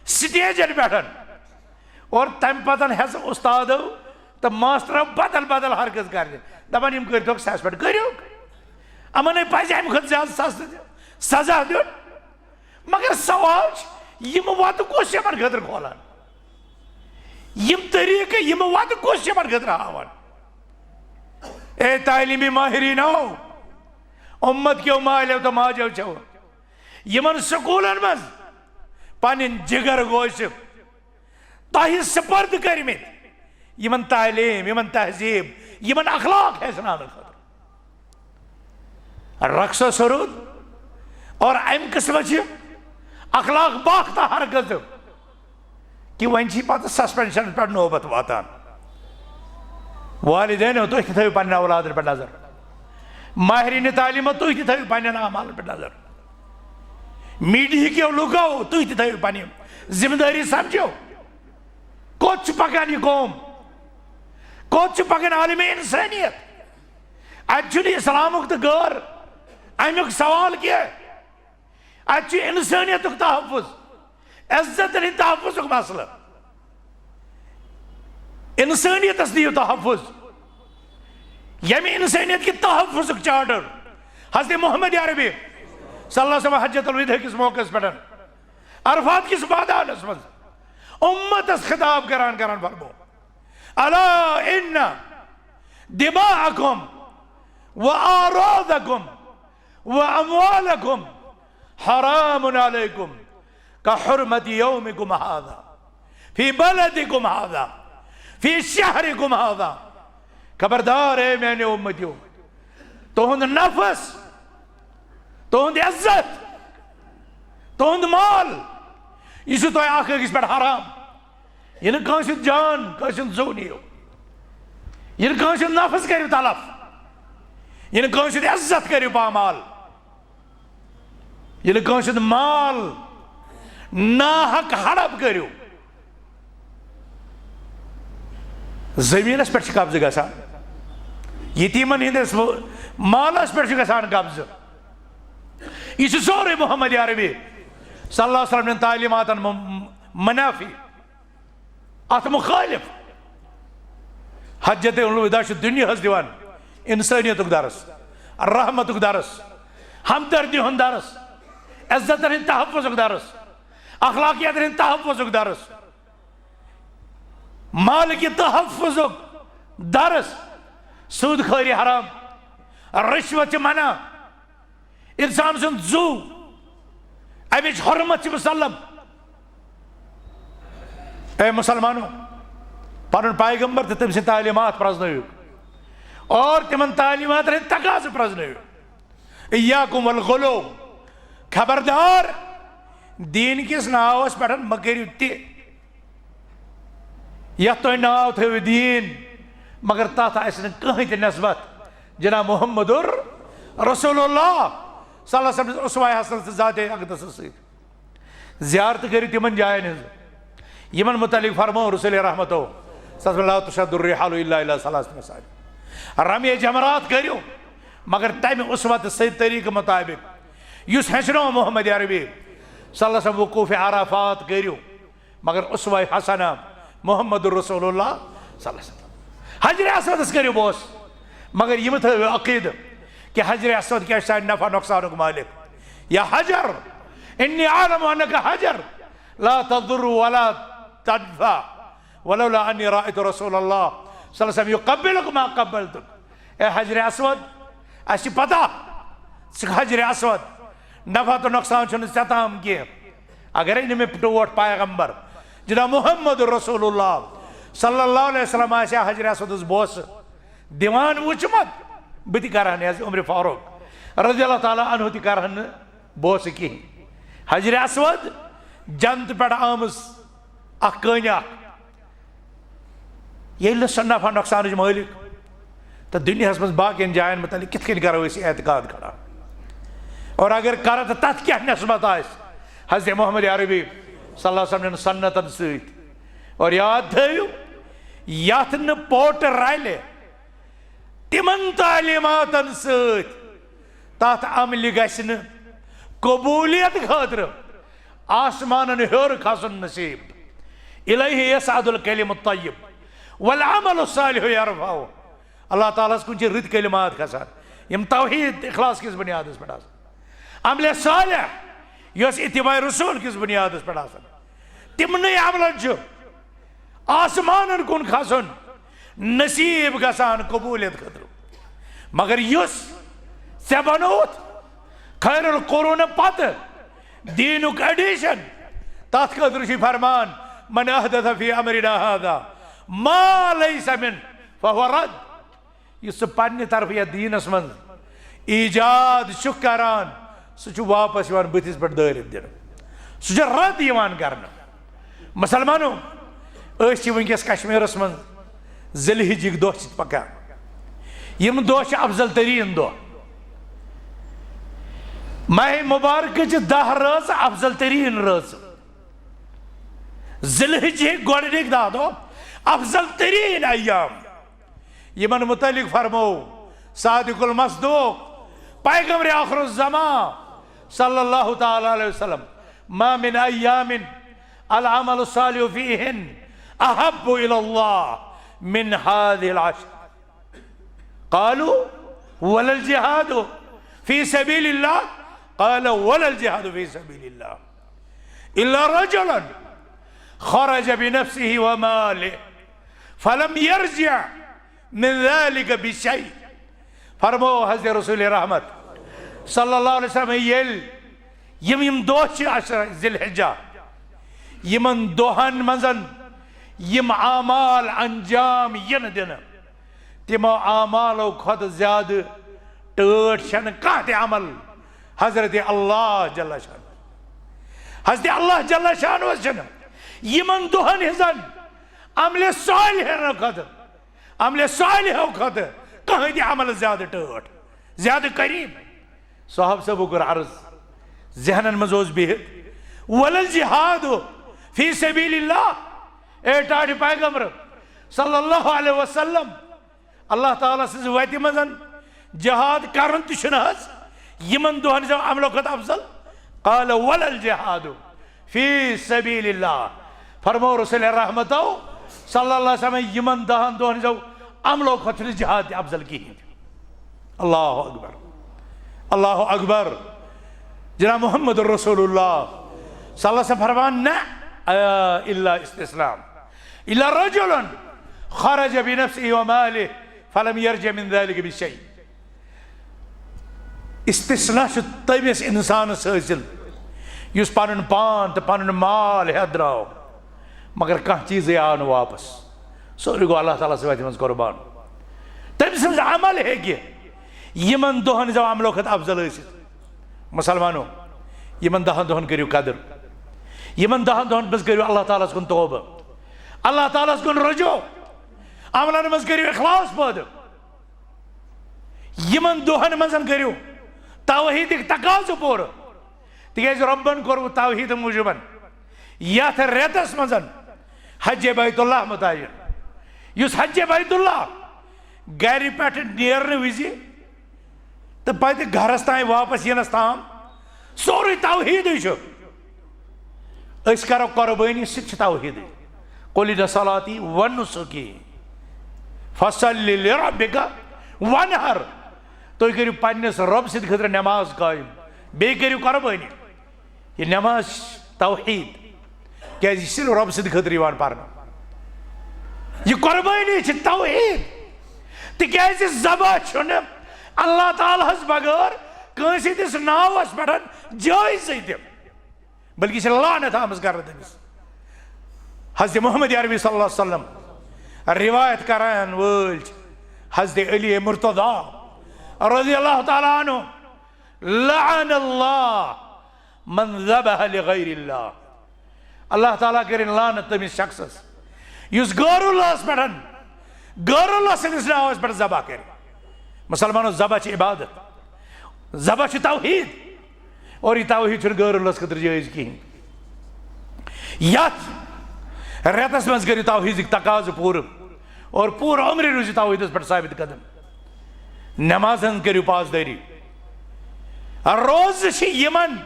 سٹیجن پٮ۪ٹھ، اور تمہِ پتہٕ ہٮ۪ژٕ استادو تہٕ ماسٹرو بدل بدل حرکت کرنہِ، دپان، یِم کٔرۍتوکھ سیٚس پٮ۪ٹھ، کٔرِو۔ یِمن ہے پزِ امہِ کھۄتہٕ زیادٕ سزا دیُن، سزا دیُن۔ مگر سوال چھُ، یِم وتہٕ کُس چھُ یِمن خٲطرٕ کھولان؟ یِم طریٖقہٕ، یِم وتہٕ کُس چھُ یِمن خٲطرٕ ہاوان؟ اے تعلیمی ماہریٖنو، اُمت کیو مالیو تہٕ ماجیو چھو، یِمن سکوٗلن منٛز پنٕنۍ جگر گوشہِ تۄہہِ سپرد کٔرمٕتۍ، یِمن تعلیٖم، یِمن تہذیٖب، یِمن اخلاق ہیٚچھناونہٕ خٲطرٕ۔ رقص و سرود اور امہِ قٕسمہٕ چھِ اخلاق باختہ حرکتہٕ، کہِ وۄنۍ چھِ پتہٕ سسپینشن پٮ۪ٹھ نوبت واتان۔ والدینو، تُہۍ تہِ تھٲیِو پننٮ۪ن اولادن پٮ۪ٹھ نظر۔ ماہرینِ تعلیمو، تُہۍ تہِ تھٲیِو پننٮ۪ن اعمالن پٮ۪ٹھ نظر۔ میڈیا کیو لُکو، تُہۍ تہِ تھٲیِو پنٕنۍ ذمہٕ دٲری سمجھو۔ کوٚت چھُ پکان یہِ قوم؟ کوٚت چھُ پکان عالم انسانیت؟ اتہِ چھُنہٕ اسلامُک تہٕ غٲر امیُک سوال کینٛہہ۔ اتہِ چھُ انسانیتُک تحفظ، عزتن ہٕنٛدِ تحفظُک مسلہٕ۔ انسانیتس دِیِو تحفظ۔ ییٚمہِ انسانیت کہِ تحفظُک چارٹر حضرت محمد عربی صلی اللہ علیہ وسلم حجۃ الوداع کِس موقعس پٮ۪ٹھ عرفات کِس مٲدانس منٛز امتس خطاب کران کران فرمو، الا ان دماءکم و اعراضکم و اموالکم حرام علیکم کحرمت یومکم هذا فی بلدکم هذا فی شہرکم هذا۔ خبردار اے میانیو امتیو، تُہُنٛد نفس، تُہُنٛد عزت، تُہُنٛد مال، یہِ چھُ تۄہہِ اکھ أکِس پٮ۪ٹھ حرام۔ یہِ نہٕ کٲنٛسہِ ہُنٛد جان، کٲنٛسہِ ہُنٛد زُو نِیِو۔ یہِ نہٕ کٲنٛسہِ ہُنٛد نفس کٔرِو تلف۔ یہِ نہٕ کٲنٛسہِ ہُنٛد عزت کٔرِو پامال۔ یہِ نہٕ کٲنٛسہِ ہُنٛد مال ناحق ہڑپ کٔرِو۔ زٔمیٖنَس پٮ۪ٹھ چھِ قبضہٕ گژھان۔ یتیٖمَن ہٕنٛدِس مالَس پٮ۪ٹھ چھُ گژھان قبضہٕ۔ یہِ چھُ سورُے محمد عربی صلی اللہ علیہ وسلم نٮ۪ن تعلیٖماتَن مُ-، منافی۔ اتھ مخالف۔ حجت الوداع چھُ دُنیاہَس دِوان انسٲنیتُک درس، رحمتُک درس، ہمدردی ہُنٛد درس، عزتن ہٕنٛدِ تحفظُک درس، اخلاقیاتن ہٕنٛدِ تحفظُک درس، مال کہِ تحفظُک درس، سود خوری حرام، رشوت چھِ منع، انسان سُنٛد زُو، امِچ حرمت چھِ مسلم۔ اے مسلمانو، پنُن پیغمبر تہٕ تٔمۍ سٕنٛدۍ تعلیمات پرزنٲیِو اور تِمن تعلیماتن ہٕنٛدۍ تقاضہٕ پرزنٲیِو۔ ایاکم والغلو، خبردار، دین کِس ناوس پٮ۪ٹھ مہ کٔرِو تہِ یتھ تُہۍ ناو تھٲوِو دین، مگر تتھ آسہِ نہٕ کٕہٕنۍ تہِ نسبت جناب محمد رسول اللہ صلی اللہ علیہ وسلم اسوہ حسنہ تہٕ ذات اقدس سۭتۍ۔ زیارت کٔرِو تِمن جاین ہٕنٛز یِمن متعلق فرموو رسول رحمتو صلی اللہ علیہ وسلم، لا تشد الرحال الا الی ثلاثۃ مساجد۔ رمی جمرات کٔرِو، مگر تمہِ اسوہ تہٕ سۭتۍ طریقہٕ مطابق یُس ہیٚچھنوو محمد عربی صلی اللہ علیہ وسلم۔ وقوف عرفات کٔرِو، مگر اسوہ حسنہ محمد رسول اللہ صلی اللہ علیہ وسلم۔ حجر اسودس کٔرِو بوس، مگر یِم تھٲوِو عقیدٕ کہِ حجر اسود کیٛاہ چھُ سانہِ نفع نۄقصانُک مالک۔ یا حجر، انی اعلم انک حجر، لا تضر ولا تنفع، ولولا انی رأیت رسول اللہ صلی اللہ علیہ وسلم یقبلک ما قبلتک۔ اے حجر اسود، اَسہِ چھِ پتہ، ژٕ حجر اسود، نفع تہٕ نۄقصان چھُنہٕ ژےٚ تام کینٛہہ۔ اگرے نہٕ مےٚ ٹوٹھ پیغمبر جناب محمد رسول اللہ صلی اللہ علیہ وسلم آسہِ ہا حجر اسودس بوسہٕ دِوان وُچھمت، بہٕ تہِ کرٕ ہا نہٕ یہِ حظ عمر فاروق رضی اللہ تعالیٰ عنہ تہِ کرٕ ہا نہٕ بوسہٕ کِہیٖنۍ۔ حجر اسود، جنت پٮ۪ٹھ آمٕژ اکھ کٲنی اکھ، ییٚلہِ نہٕ سۄ نفع نۄقصانٕچ مٲلِک، تہٕ دُنیاہَس منٛز باقیَن جایَن مُتعلِق کِتھ کٔنۍ کَرو أسۍ یہِ اعتقاد کھڑا؟ اور اگر کَرو، تہٕ تَتھ کیٛاہ نسبت آسہِ حضرت محمد عربی صلی اللہ علیہ وسلم نٮ۪ن سنتَن سۭتۍ؟ اور یاد تھٲیِو، یَتھ نہٕ پوٹہٕ رَلہِ تِمَن تعلیٖماتَن سۭتۍ، تَتھ عملہِ گژھِ نہٕ قبوٗلیت خٲطرٕ آسمانن ہیوٚر کھسُن نصیب۔ الیہ یصعد الکلم الطیب والعمل الصالح یرفعہ۔ اللہ تعالیٰ ہس کُن چھِ رٕتۍ کلمات کھسان، یِم توحید اخلاص کِس بنیادس پٮ۪ٹھ آسان۔ عمل صالح، یۄس اتباع رسول کِس بنیادس پٮ۪ٹھ آسان، تِمنٕے عملن چھُ آسمانن کُن کھسُن نصیب گژھان قبولیت خٲطرٕ۔ مگر یُس ژےٚ بنووُتھ خیر القرون پتہٕ دینُک ایڈیشن، تتھ خٲطرٕ چھُ فرمان، من احدث فی امرنا هذا ما لیس منہ فهو رد۔ یُس ژٕ پننہِ طرفہٕ یتھ دیٖنس منٛز ایجاد چھُکھ کران، سُہ چھُ واپس یِوان بٕتھِس پٮ۪ٹھ دٲرِتھ دِنہٕ، سُہ چھُ رد یِوان کرنہٕ۔ مسلمانو، أسۍ چھِ وٕنکیٚس کشمیٖرس منٛز ذی الحجٕکۍ دۄہ چھِ پکان۔ یِم دۄہ چھِ افضل تریٖن دۄہ۔ ماہِ مبارکہٕ چھِ دَہ رٲژٕ افضل تریٖن رٲژٕ۔ ذی الحجٕکۍ گۄڈٕنِکۍ دَہ دۄہ افضل تریٖن ایام۔ یِمن متعلق فرموو صادق المصدوق، پیغمبر آخر الزمان صلی اللہ تعالیٰ علیہ وسلم، ما من ایام العمل الصالح فیہن احب الی اللہ من هذه العشر۔ قالوا ولا الجهاد في سبيل الله؟ قال ولا الجهاد في سبيل الله إلا رجلا خرج بنفسه وماله فلم يرجع من ذلك بشيء۔ فرمو حضرت رسول رحمت صلی اللہ علیہ وسلم، ییٚلہِ یِم یِم دۄہ چھِ عشرہ ذی الحجہ، یِمن دۄہن منٛز یِم اعمال انجام یِنہٕ دِنہٕ، تِمو اعمالو کھۄتہٕ زیادٕ ٹٲٹھ چھنہٕ کانٛہہ تہِ عمل حضرت اللہ جل شانہ۔ حضرت اللہ جل شانہ چھنہٕ یِمن دۄہن ہٕنٛزن عملِ صالحن کھۄتہٕ، عملِ صالحو کھۄتہٕ کٕہٕنۍ تہِ عمل زیادٕ ٹٲٹھ، زیادٕ قریب۔ صاحب صٲبو کوٚر عرض، ذہنن منٛز اوس بِہِتھ، "ولل جہاد فی سبیل اللہ"، اے ٹاٹھہِ پیغمبر صلی اللہ علیہ وسلم، اللہ تعالیٰ سٕنٛزِ وتہِ منٛز جہاد کرُن تہِ چھُنہٕ حظ یِمن دۄہن ہٕنٛزو عملو کھۄتہٕ افضل؟ قال ولل جہاد فی سبیل اللہ۔ فرمو رسول رحمتو صلی اللہ علیہ وسلم، یِمن دہن دۄہن ہٕنٛزو عملو کھۄتہٕ چھُنہٕ جہاد تہِ افضل کِہیٖنۍ تہِ۔ اللہ اکبر، اللہ اکبر۔ جناب محمد رسول اللہ صلی اللہ علیہ وسلم فرمان، نہ، آ، الا استثناء، الا رجل خرج بنفسه وماله فلم يرجع من ذلك بشيء۔ استثناء چھُ تٔمِس اِنسانَس حٲصِل، یُس پَنُن پان تہٕ پَنُن مال ہٮ۪تھ درٛاو، مگر کانٛہہ چیٖزٕے آو نہٕ واپس۔ سورُے گوٚو اللہ تعالیٰ سٕنٛدِ وَتہِ منٛز قۄربان۔ تٔمۍ سٕنٛز عمل ہیٚکہِ یِمَن دۄہَن ہٕنٛزو عملو کھۄتہٕ افضل ٲسِتھ۔ مُسلمانو، یِمَن دَہَن دۄہَن کٔرِو قدٕر۔ یِمَن دَہَن دۄہَن منٛز کٔرِو اللہ تعالیٰ ہَس کُن توبہٕ، اللہ تعالیٰ ہَس کُن رجوع، عملَن منٛز کٔرِو اخلاص پٲدٕ۔ یِمَن دۄہَن منٛز کٔرِو توحیٖدٕکۍ تقاضہٕ پوٗرٕ، تِکیٛازِ رۄبَن کوٚروٕ توحیٖد موٗجوٗبَن یَتھ رٮ۪تَس منٛز حج بیت اللہ مُتعین، یُس حج بیت اللہ گَرِ پٮ۪ٹھ نیرنہٕ وِزِ تہٕ پتہٕ گرس تام واپس یِنس تام سورُے توحیٖدٕے چھُ۔ أسۍ کرو قربٲنی، سُہ تہِ چھُ توحیٖدٕے۔ قل ان صلاتی و نسکی فصل لربک وانحر۔ تُہۍ کٔرِو پننِس رۄب سٕنٛدِ خٲطرٕ نماز قٲیِم، بیٚیہِ کٔرِو قربٲنی۔ یہِ نماز چھِ توحیٖد، کیٛازِ یہِ چھِ صرف رۄب سٕنٛدِ خٲطرٕ یِوان پرنہٕ۔ یہِ قۄربٲنی چھِ توحیٖد، تِکیٛازِ ذبح چھُنہٕ اللہ تعالیٰ ہَس بغٲر کٲنٛسہِ ہٕنٛدِس ناوَس پٮ۪ٹھ جٲیزٕے تہِ، بلکہِ چھِ لعنت آمٕژ کرنہٕ تٔمِس۔ حضرت محمد عربی صلی اللہ علیہ وسلم روایت کران وٲلۍ چھِ حضرت علی مرتضیٰ رضی اللہ تعالیٰ عنہ، لعن اللہ من ذبح لغیر اللہ۔ اللہ تعالیٰ کٔرِن لعنت تٔمِس شخصس یُس غٲر اللہس پٮ۪ٹھ، غٲر اللہ سٕنٛدِس ناوس پٮ۪ٹھ ذبح کرِ۔ مسلمانو، ذبح چھِ عبادت، ذبح چھِ توحیٖد، اور یہِ توحیٖد چھُنہٕ غٲر اللہس خٲطرٕ جٲیز کِہیٖنۍ۔ یتھ رٮ۪تس منٛز کٔرِو توحیٖدٕکۍ تقاضہٕ پوٗرٕ اور پوٗرٕ عمرِ روٗزِو توحیٖدس پٮ۪ٹھ ثابت قدم۔ نمازن کٔرِو پاسدٲری۔ روزٕ چھِ یِمن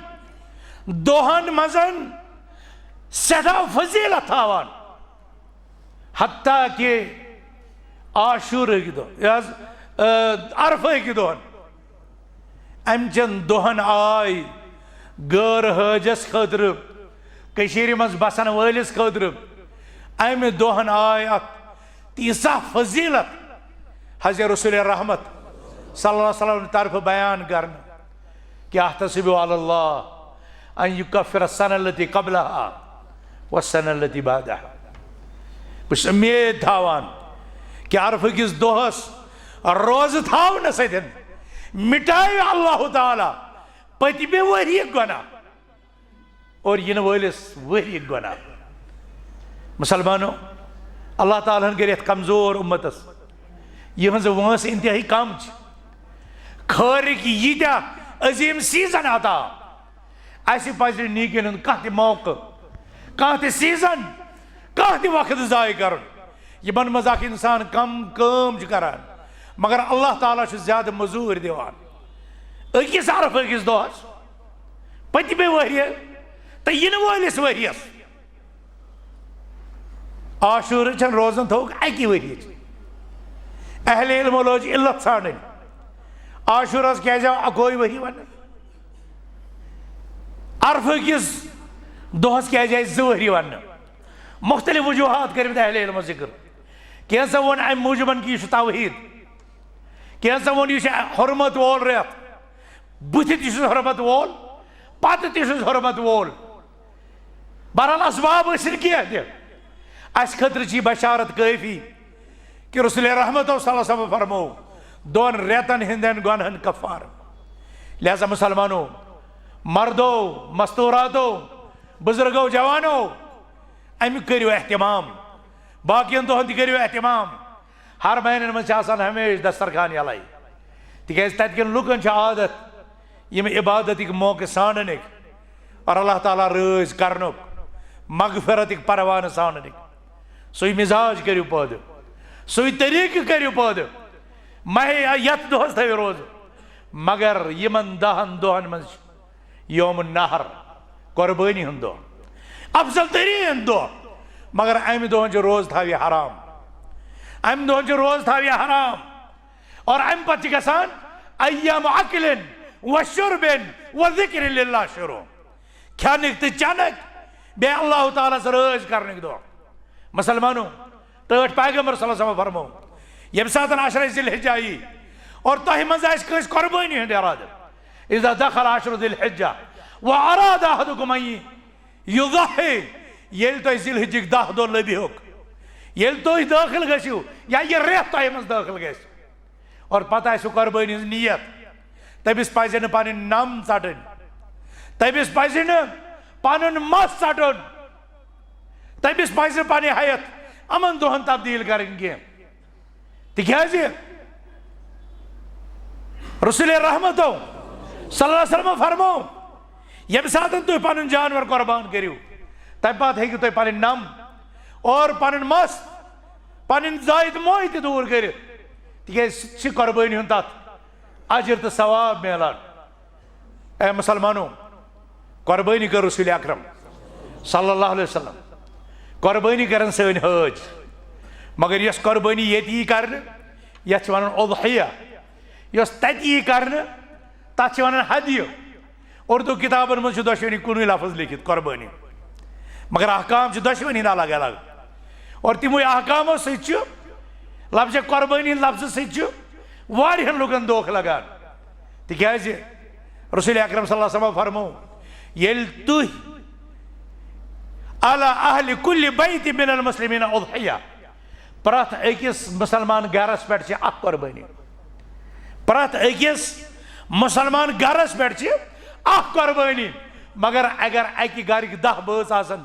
دۄہن منٛز سٮ۪ٹھاہ فضیلت تھاوان، حتیٰ کہ عاشورہٕکۍ دۄہ، یہِ حظ، آ، عرفہٕکۍ دۄہن۔ امہِ چٮ۪ن دۄہن آے غٲر حٲجس خٲطرٕ، کٔشیٖرِ منٛز بسن وٲلِس خٲطرٕ، امہِ دۄہن آے اتھ تیٖژاہ فضیلت، حضرت رسول رحمت صلی اللہ علیہ وسلم طرفہٕ بیان کرنہٕ کہ احتسب علی اللہ ان یکفر السنہ التی قبلہا والسنہ التی بعدہا۔ بہٕ چھُس اُمید تھاوان کہ عرفہٕ کِس دۄہس روزٕ تھاونہٕ سۭتۍ مِٹایہِ اللہ تعالیٰ پٔتمہِ ؤریہِ گۄناہ اور یِنہٕ وٲلِس ؤریہِ گۄناہ۔ مسلمانو، اللہ تعالیٰ ہن کٔرۍ یتھ کمزور اُمتس، یِہٕنٛز وٲنٛس انتہٲیی کم چھِ، خٲرٕکۍ ییٖتیٛاہ عظیٖم سیزن عطا۔ اسہِ پزِ نہٕ نیٖکین ہُنٛد کانٛہہ تہِ موقعہٕ، کانٛہہ تہِ سیزن، کانٛہہ تہِ وقت ضایع کرُن، یِمن منٛز اکھ انسان کم کٲم چھُ کران، مگر اللہ تعالیٰ چھُ زیادٕ مٔزوٗرۍ دِوان۔ أکِس عرفہٕ کِس دۄہس، پٔتمہِ ؤریہِ تہٕ یِنہٕ وٲلِس ؤریَس۔ عاشورٕچ چھَنہٕ روزان تھوٚوُکھ اَکی ؤریِچ۔ اہل علمو لٲج علت ژھانڈٕنۍ، عاشورس کیٛازِ آو اَکوے ؤری وننہٕ؟ عرفہٕ کِس دۄہس کیٛازِ آیہِ زٕ ؤری وننہٕ؟ مختلف وجوہات کٔرمٕتۍ اہل علمو ذکر۔ کینٛژھو ووٚن اَمہِ موٗجوٗبن کہِ یہِ چھُ توحیٖد، کینٛژھو ووٚن یہِ چھُ حرمت وول رٮ۪تھ، بٕتھِ تہِ چھُس حرمت وول، پتہٕ تہِ چھُس حرمت وول۔ بہرحال، اسباب ٲسِن کینٛہہ تہِ، اسہِ خٲطرٕ چھِ یہِ بشارت کٲفی کہِ رسول رحمت صلی اللہ علیہ وسلم فرموو، دۄن رٮ۪تن ہٕنٛدٮ۪ن گۄنہن کفارٕ۔ لہذا مسلمانو، مردو، مستوراتو، بزرگو، جوانو، امیُک کٔرِو اہتمام، باقین دۄہن تہِ کٔرِو اہتمام۔ حرمینن منٛز چھِ آسان ہمیشہِ دسترخوان یلے، تِکیازِ تتہِ کٮ۪ن لُکن چھُ عادت یِم عبادتٕکۍ موقعہٕ ژھانڈنٕکۍ اور اللہ تعالیٰ رٲضۍ کرنُک، مغفرتٕکۍ پروانہٕ ژھانڈنٕکۍ۔ سُے مزاج کٔرِو پٲدٕ، سُے طریقہٕ کٔرِو پٲدٕ۔ مہ ہے یتھ دۄہس تھٲوِو روزٕ، مگر یِمن دہن دۄہن منٛز چھُ یوم النحر، قربٲنی ہُنٛد دۄہ، افضل تریٖن دۄہ، مگر امہِ دۄہن چھُ روزٕ تھاوِ حرام۔ امہِ دۄہن چھُ روزٕ تھاوٕنۍ حرام۔ اور امہِ پتہٕ چھِ گژھان ایام اکلن و شربن و ذکر للہ شروع۔ کھٮ۪نٕکۍ تہٕ چٮ۪نٕکۍ، بیٚیہِ اللہ تعالیٰ ہس رٲضۍ کرنٕکۍ دۄہ۔ مسلمانو، ٹٲٹھۍ پیغمبر صلی اللہ علیہ وسلم فرمو، ییٚمہِ ساتہٕ عشرِ ذی الحجہ یی اور تۄہہِ منٛز آسہِ کٲنٛسہِ قۄربٲنی ہُنٛد ارادٕ، اذا دخل عشر ذی الحجہ و اراد احدکم ان یضحی، ییٚلہِ تۄہہِ ذی الحجٕکۍ دَہ دۄہ لٔبِہُکھ، ییٚلہِ تُہۍ دٲخل گٔژھِو یا یہِ رٮ۪تھ تۄہہِ منٛز دٲخل گژھِ، اور پتہٕ آسہِ قۄربٲنی ہٕنٛز نیت، تٔمِس پزِ نہٕ پنٕنۍ نم ژٹٕنۍ، تٔمِس پزِ نہٕ پنُن مس ژٹُن، تٔمِس پزِ نہٕ پنٕنۍ حیت یِمن دۄہن تبدیل کرٕنۍ کینٛہہ۔ تِکیازِ رسول رحمتو صلی اللہ علیہ وسلم فرمو، ییٚمہِ ساتہٕ تُہۍ پنُن جانور قۄربان کٔرِو، تمہِ پتہٕ ہیٚکِو تُہۍ پنٕنۍ نم اور پنٕنۍ مس، پنٕنۍ زایہِ تہٕ مویہِ تہِ دوٗر کٔرِتھ، تِکیازِ سُہ تہِ چھِ قۄربٲنی ہُنٛد تتھ اجر تہٕ ثواب میلان۔ اے مسلمانو، قۄربٲنی کٔر رسول اکرم صلی اللہ علیہ وسلم، قۄربٲنی کرن سٲنۍ حٲج، مگر یۄس قۄربٲنی ییٚتہِ یی کرنہٕ، یتھ چھِ ونان اضحیہ، یۄس تتہِ یی کرنہٕ، تتھ چھِ ونان ہدیہِ۔ اردو کتابن منٛز چھُ دۄشوٕنی کُنُے لفظ لیکھِتھ، قۄربٲنی، مگر احکام چھِ دۄشوٕنی ہٕنٛدۍ الگ الگ۔ اور تِموٕے احکامو سۭتۍ چھُ لفظ قۄربٲنی ہٕنٛدۍ لفظہٕ سۭتۍ چھُ واریاہن لُکن دھوکہٕ لگان۔ تِکیازِ رسول اکرم صلی اللہ علیہ وسلم فرمو، ییٚلہِ تُہۍ علی اہل کل بیت من المسلمین اضحیہ، پرٛٮ۪تھ أکِس مُسلمان گرس پٮ۪ٹھ چھِ اکھ قۄربٲنی، پرٛٮ۪تھ أکِس مُسلمان گرس پٮ۪ٹھ چھِ اکھ قۄربٲنی، مگر اگر اکہِ گرٕکۍ دَہ بٲژ آسن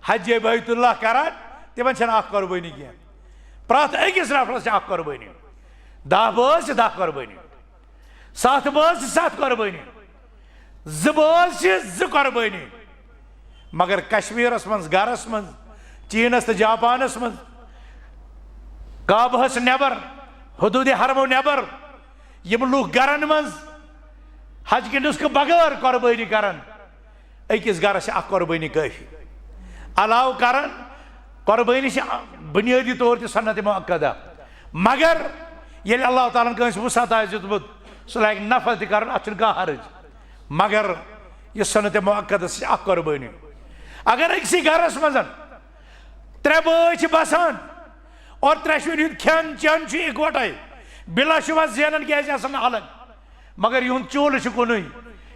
حج بیت اللہ کران، تِمن چھنہٕ اکھ قۄربٲنی کینٛہہ، پرٛٮ۪تھ أکِس نفرس چھِ اکھ قۄربٲنی۔ دَہ بٲژ چھِ دَہ قۄربٲنی، ستھ بٲژ چھِ ستھ قۄربٲنی، زٕ بٲژ چھِ زٕ قۄربٲنی۔ مگر کشمیرس منٛز، گرس منٛز، چینس تہٕ جاپانس منٛز، کعبہس نٮ۪بر، حدود حرمو نٮ۪بر، یِم لوٗکھ گرن منٛز حج کہِ نسخہٕ بغٲر قۄربٲنی کران، أکِس گرس چھِ اکھ قۄربٲنی کٲفی۔ علاوٕ کران، قۄربٲنی چھِ بنیٲدی طور تہِ سنت مؤکدہ، مگر ییٚلہِ اللہ تعالیٰ ہن کٲنٛسہِ وسعت آسہِ دیُتمُت، سُہ لاگہِ نفل تہِ کرُن، اتھ چھُنہٕ کانٛہہ حرج۔ مگر یہِ سنت مؤکدہ چھِ اکھ قۄربٲنی۔ اگر أکسٕے گرس منٛز ترٛےٚ بٲژ چھِ بسان اور ترٛٮ۪شوٕنی ہُنٛد کھٮ۪ن چٮ۪ن چھُ اِکوٹے، بلا شبہ زینان کیازِ آسان الگ، مگر یِہُنٛد چوٗلہٕ چھُ کُنُے،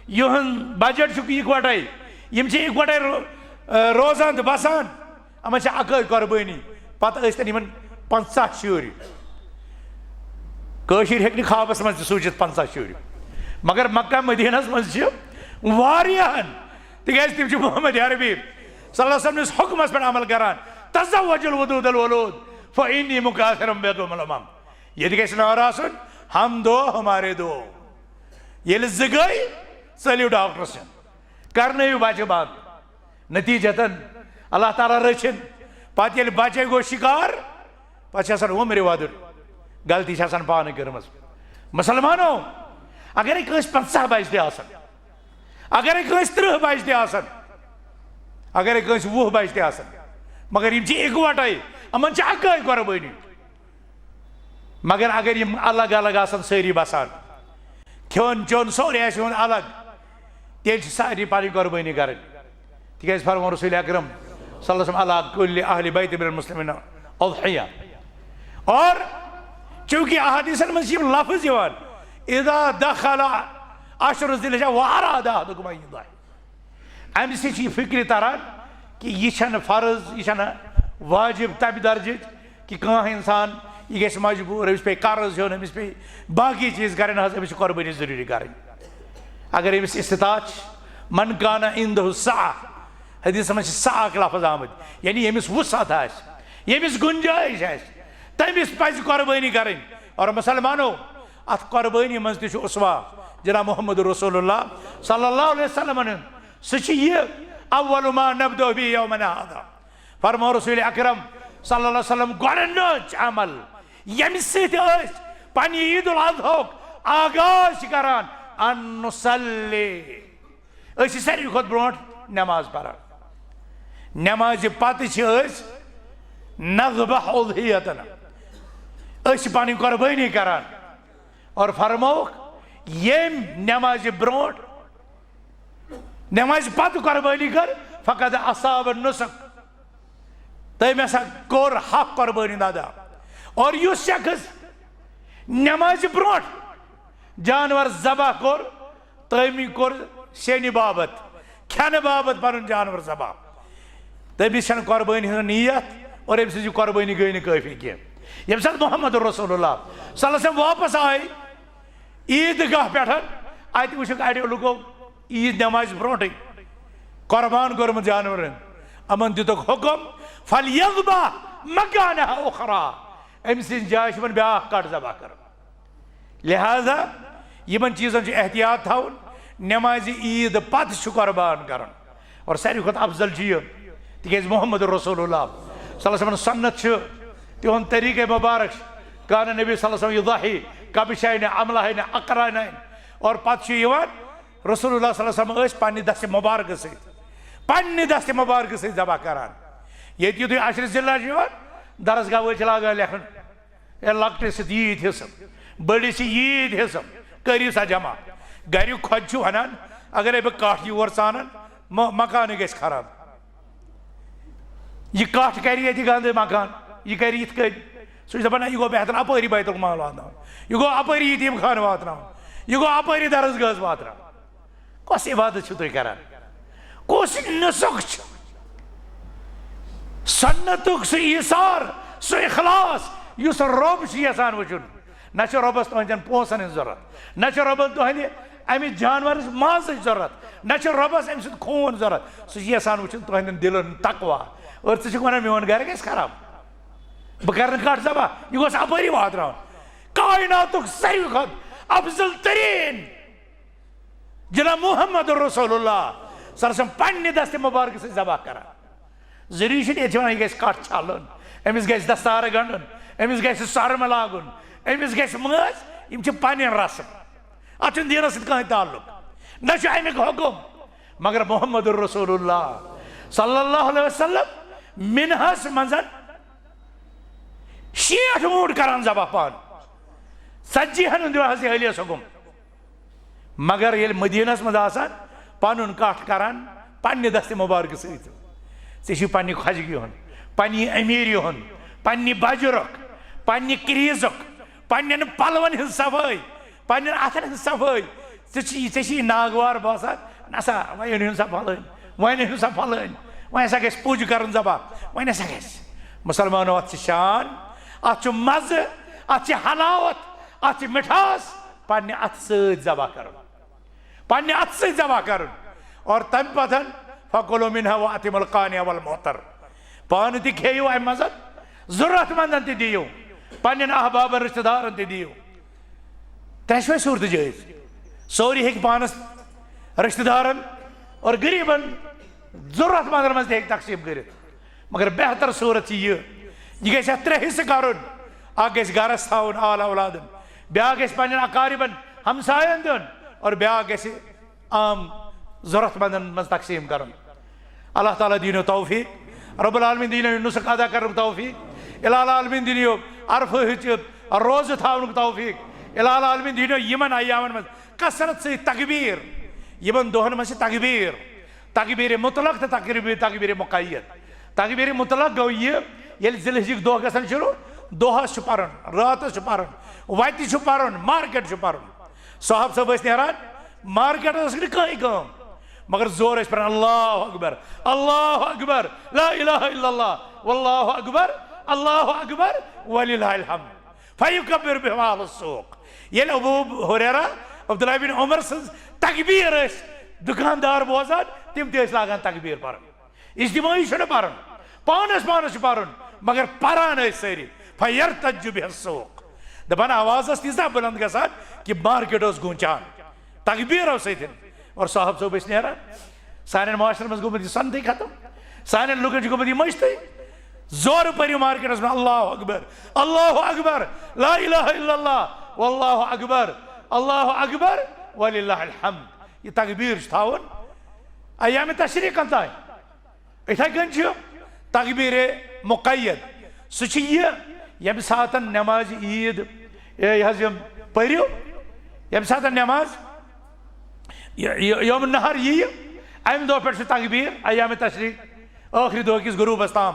یِہُنٛد بجٹ چھُ اِکوٹے، یِم چھِ اِکوٹے رو-، روزان تہٕ بسان۔ یِمن چھِ اکٲے قۄربٲنی، پتہٕ ٲسۍ تن یِمن پنٛژاہ شُرۍ۔ کٲشِر ہیٚکہِ نہٕ خوابس منٛز تہِ سوٗنٛچِتھ پنٛژاہ شُرۍ، مگر مکہ مدینس منٛز چھِ واریاہن، تِکیازِ تِم چھِ محمد عربی صلی اللہ علیہ وسلم نِس حُکمس پٮ۪ٹھ عمل کران۔ تزوج الودود الولود فإنی مکاثر بکم الامم۔ ییٚتہِ گژھِ نعرٕ آسُن، ہم دو ہمارے دو۔ ییٚلہِ زٕ گٔے، ژٔلِو ڈاکٹرس نِش، کرنٲیِو بچہِ بنٛد۔ نتیجتاً اللہ تعالیٰ رٔچھِن۔ پتہٕ ییٚلہِ بچے گوٚو شکار، پتہٕ چھِ آسان عمرِ وۄدُن۔ غلطی چھِ آسان پانہٕ کٔرمٕژ۔ مسلمانو، اگرے کٲنٛسہِ پنٛژاہ بچہِ تہِ آسن، اگرے کٲنٛسہِ ترٕٛہ بچہِ تہِ آسن، اگرے کٲنٛسہِ وُہ بچہِ تہِ آسن، مگر یِم چھِ اِکوٹے، یِمن چھِ اکٲے قۄربٲنی۔ مگر اگر یِم الگ الگ آسن سٲری بسان، کھیوٚن چیوٚن سورُے آسہِ یِہُنٛد الگ، تیٚلہِ چھِ سارنٕے پنٕنۍ قۄربٲنی کرٕنۍ۔ تِکیازِ فرموو رسول اکرم صلی اللہ علیہ وسلم، علی کل اہل بیت من المسلمین اضحیہ۔ اور چونکہ احادیثن منٛز چھِ یِم لفظ یِوان، اذا دخل عشر ذی الحجہ واراد احدکم ان یضحی۔ امہِ سۭتۍ چھِ یہِ فکرِ تران کہِ یہِ چھنہٕ فرض، یہِ چھنہٕ واجب تمہِ درجٕچ کہِ کانٛہہ انسان یہِ گژھِ مجبوٗر، أمِس پیٚیہِ قرض ہیوٚن، أمِس پیٚیہِ باقٕے چیٖز کرٕنۍ، حظ أمِس چھِ قۄربٲنی ضروٗری کرٕنۍ۔ اگر أمِس استطاعت چھِ، من کان عندہ سعہ، حدیثس منٛز چھِ سعہ اکھ لفظ آمُت، یعنی ییٚمِس وسعت آسہِ، ییٚمِس گنجٲیش آسہِ، تٔمِس پزِ قۄربٲنی کرٕنۍ۔ اور مسلمانو، اتھ قۄربٲنی منٛز تہِ چھُ اسوہ جناب محمد رسول اللہ صلی اللہ علیہ وسلم۔ سُہ چھُ یہِ، اول ما نبدأ به یومنا هذا۔ فرمو رسول اکرم صلی اللہ علیہ وسلم، گۄڈٕنیُک عمل ییٚمہِ سۭتۍ أسۍ پننہِ عید الاضحیٰ ہُک آغاز چھِ کران، ان نصلی، أسۍ چھِ ساروی کھۄتہٕ برونٛٹھ نماز پران۔ نمازِ پتہٕ چھِ أسۍ نذبح اضحیتنا، أسۍ چھِ پنٕنۍ قۄربٲنی کران اور فرمووُکھ، ییٚمۍ نمازِ برونٛٹھ، نمازِ پتہٕ قۄربٲنی کٔر، فقد اصاب النسک، تٔمۍ ہسا کوٚر حق قۄربٲنی ادا۔ اور یُس شخص نمازِ برونٛٹھ جانور ذبح کوٚر، تٔمۍ کوٚر سیٚنہِ باپتھ، کھٮ۪نہٕ باپتھ پنُن جانور ذبح۔ تٔمِس چھنہٕ قۄربٲنی ہٕنٛز نیت، اور أمۍ سٕنٛز یہِ قۄربٲنی گٔے نہٕ کٲفی کینٛہہ۔ ییٚمہِ ساتہٕ محمد رسول اللہ صلی اللہ علیہ وسلم واپس آے عیٖد گاہ پٮ۪ٹھ، اتہِ وٕچھُکھ اڑیو لُکو عیٖد نمازِ برونٛٹھٕے قۄربان کوٚرمُت جانورن، یِمن دِتُکھ حُکم، "فلیذبح مکانہ اخری"، أمۍ سٕنٛزِ جایہِ چھُ یِمن بیٛاکھ کٹھ ذبح کرُن۔ لہذا یِمن چیٖزن چھُ احتیاط تھاوُن، نمازِ عیٖد پتہٕ چھُ قۄربان کرُن۔ اور ساروی کھۄتہٕ افضل چھُ یہِ، تِکیازِ محمد رسول اللہ صلی اللہ علیہ وسلم سنت چھُ، تِہُنٛد طریٖقے مبارک چھُ، کان نبی صلی اللہ علیہ وسلم یضحی کبشین املحین اقرنین۔ اور پتہٕ چھُ یِوان رسول اللہ صلی اللہ علیہ وسلم ٲسۍ پننہِ دستِ مبارکہٕ سۭتۍ، پننہِ دستِ مبارکہٕ سۭتۍ ذبح کران۔ ییٚتہِ یُتھُے عشرِ ذی الحجہ چھُ یِوان، درسگاہ وٲلۍ چھِ لاگان لیکھُن، "اے، لۄکٹِس چھِ ییٖتۍ حصہٕ، بٔڑِس چھِ ییٖتۍ حصہٕ، کٔرِو سا جمع۔" گَریُک خۄجہِ چھُ وَنان، "اگرے بہٕ کَٹھ یور ژانَن، مہ-، مکانٕے گژھِ خراب۔ یہِ کَٹھ کَرِ ییٚتہِ گنٛدٕ مکان، یہِ کَرِ یِتھ کٔنۍ۔" سُہ چھُ دَپان، "نہ، یہِ گوٚو بہتر اَپٲری بیت المال واتناوُن، یہِ گوٚو اَپٲری یتیٖم خانہٕ واتناوُن، یہِ گوٚو اَپٲری درسگاہَس واتناوُن۔" کۄس عبادت چھِو تُہۍ کران؟ کُس نسک چھُ؟ سنتُک سُہ ایثار، سُہ اخلاص، یُس رۄب چھُ یژھان وٕچھُن۔ نہ چھُ رۄبَس تُہنٛدٮ۪ن پونٛسَن ہٕنٛز ضروٗرت، نہ چھُ رۄبَن تُہنٛدِ اَمہِ جانورَس مازٕچ ضروٗرت، نہ چھُ رۄبَس أمۍ سُنٛد خوٗن ضروٗرت۔ سُہ چھُ یژھان وٕچھُن تُہنٛدٮ۪ن دِلَن ہُنٛد تقویٰ۔ أڑۍ ژٕ چھِکھ وَنان، "میون گرٕ گژھِ خراب، بہٕ کرٕ نہٕ کَٹھ ذبح، یہِ گوٚژھ اَپٲری واتناوُن۔" کائناتُک ساروی کھۄتہٕ افضل تریٖن جناب محمد رسول اللہ صلی اللہ علیہ وسلم پننہِ دستِ مبارکہٕ سۭتۍ ذبح کران۔ ضروٗری چھُنہٕ ییٚتہِ چھِ وَنان، یہِ گژھِ کَٹھ چھَلُن، أمِس گژھِ دستارٕ گنٛڈُن، أمِس گژھِ سۄرمہٕ لاگُن، أمِس گژھِ مٲنٛز، یِم چھِ پنٕنۍ رسم۔ اَتھ چھُنہٕ دیٖنَس سۭتۍ کٕہٕنۍ تعلق، نہ چھُ اَمیُک حُکم۔ مگر محمد رسول اللہ صلی اللہ علیہ وسلم مِنہَس منٛز شیٹھ اوٗنٹ کران ذبح پانہٕ، ژتجی ہن ہُنٛد دِوان حضرت علیس حُکم۔ مگر ییٚلہِ مدیٖنس منٛز آسان، پنُن کٹھ کران پننہِ دستِ مبارکہٕ سۭتۍ۔ ژےٚ چھُے پننہِ خۄجگی ہُنٛد، پننہِ امیٖری ہُنٛد، پننہِ بجرُک، پننہِ کریٖزُک، پننٮ۪ن پلون ہٕنٛز صفٲیی، پننٮ۪ن اتھن ہٕنٛز صفٲیی۔ ژےٚ چھُے، ژےٚ چھُے ناگوار باسان، نسا، وۄنۍ أنِو سا پھلٲنۍ، وۄنۍ أنِو سا پھلٲنۍ، وۄنۍ ہسا گژھِ پوٗجہٕ کرُن ذبح، وۄنۍ ہسا گژھِ۔ مسلمانو، اتھ چھِ شان، اتھ چھُ مزٕ، اتھ چھِ حلاوت، اتھ چھِ مِٹھاس، پننہِ اتھٕ سۭتۍ ذبح کرُن۔ پننہِ اتھٕ سۭتۍ ذبح کرُن۔ اور تمہِ پتہٕ، "فکلوا منها واطعموا القانع والمعتر"، پانہٕ تہِ کھیٚیِو امہِ منٛز، ضرورت مندن تہِ دِیِو، پننٮ۪ن احبابن، رشتہٕ دارن تہِ دِیِو۔ ترٛےٚ چھِ وۄنۍ صوٗرتہٕ جٲیِز۔ سورُے ہیٚکہِ پانس، رشتہٕ دارن اور غریٖبن، ضرورت مندن منٛز تہِ ہیٚکہِ تقسیٖم کٔرِتھ۔ مگر بہتر صوٗرت چھِ یہِ، یہِ گژھِ اتھ ترٛےٚ حصہٕ کرُن۔ اکھ گژھِ گرس تھاوُن، آل اولادن، بیٛاکھ گژھِ پننٮ۪ن اقاربن، ہمساین دیُن، اور بیٛاکھ گژھِ عام ضرورت مندن منٛز تقسیٖم کرُن۔ اللہ تعالیٰ دِیِنو توفیق، رب العالمین دِیِنو یہِ نسک ادا کرنُک توفیق، الہ العالمین دِیِنو عرفہٕچ روزٕ تھاونُک توفیق، الہ العالمین دِیِنو یِمن ایامن منٛز کثرت سۭتۍ تکبیر، یِمن دۄہن منٛز چھِ تکبیر، تکبیر مطلق تہٕ تکبیر، تکبیر مقید۔ تکبیر مطلق گوٚو یہِ، ییٚلہِ ذی الحجٕکۍ دۄہ گژھن شروع، دۄہس چھُ پرُن، راتس چھُ پرُن، وتہِ چھُ پرُن، مارکیٹ چھُ پرُن۔ صاحب صٲب ٲسۍ نیران، مارکیٹس ٲس نہٕ کٕہٕنۍ کٲم، مگر زورٕ ٲسۍ پران، "اللہ اکبر، اللہ اکبر، لا الہ الا اللہ، واللہ اکبر، اللہ اکبر، وللہ الحمد، فیکبر بہما اہل السوق"۔ ییٚلہِ ابو ہریرہ، عبداللہ بن عمر سٕنٛز تکبیر ٲسۍ دُکاندار بوزان، تِم تہِ ٲسۍ لاگان تکبیر پرُن۔ اجتماعی چھُنہٕ پرُن، پانس پانس چھُ پرُن، مگر پران ٲسۍ سٲری۔ فیرتج بہ السوق۔ دپان آواز ٲس تیٖژاہ بلند گژھان کہ مارکیٹ اوس گوٗنجان تکبیرو سۭتۍ۔ اور صاحب صٲب ٲسۍ نیران۔ سانٮ۪ن معاشرن منٛز گوٚمُت یہِ سنتھٕے ختم۔ سانٮ۪ن لُکن چھُ گوٚمُت یہِ مٔشتٕے۔ زورٕ پٔرِو مارکیٹس منٛز، "اللہ اکبر، اللہ اکبر، لا الہ الا اللہ، واللہ اکبر، اللہ اکبر، وللہ الحمد"۔ یہِ تکبیر چھُ تھاوُن ایام تشریقن تام۔ یِتھے کٔنۍ چھُ تکبیر مقید، سُہ چھُ یہِ ییٚمہِ ساتَن نمازِ عیٖد، اے، یہِ حظ یِم پٔرِو، ییٚمہِ ساتَن نماز یہِ، یہِ، یوم نحر یِیہِ، اَمہِ دۄہ پٮ۪ٹھ چھِ تکبیٖر ایام تشریٖق، ٲخری دۄہ کِس غروٗبَس تام۔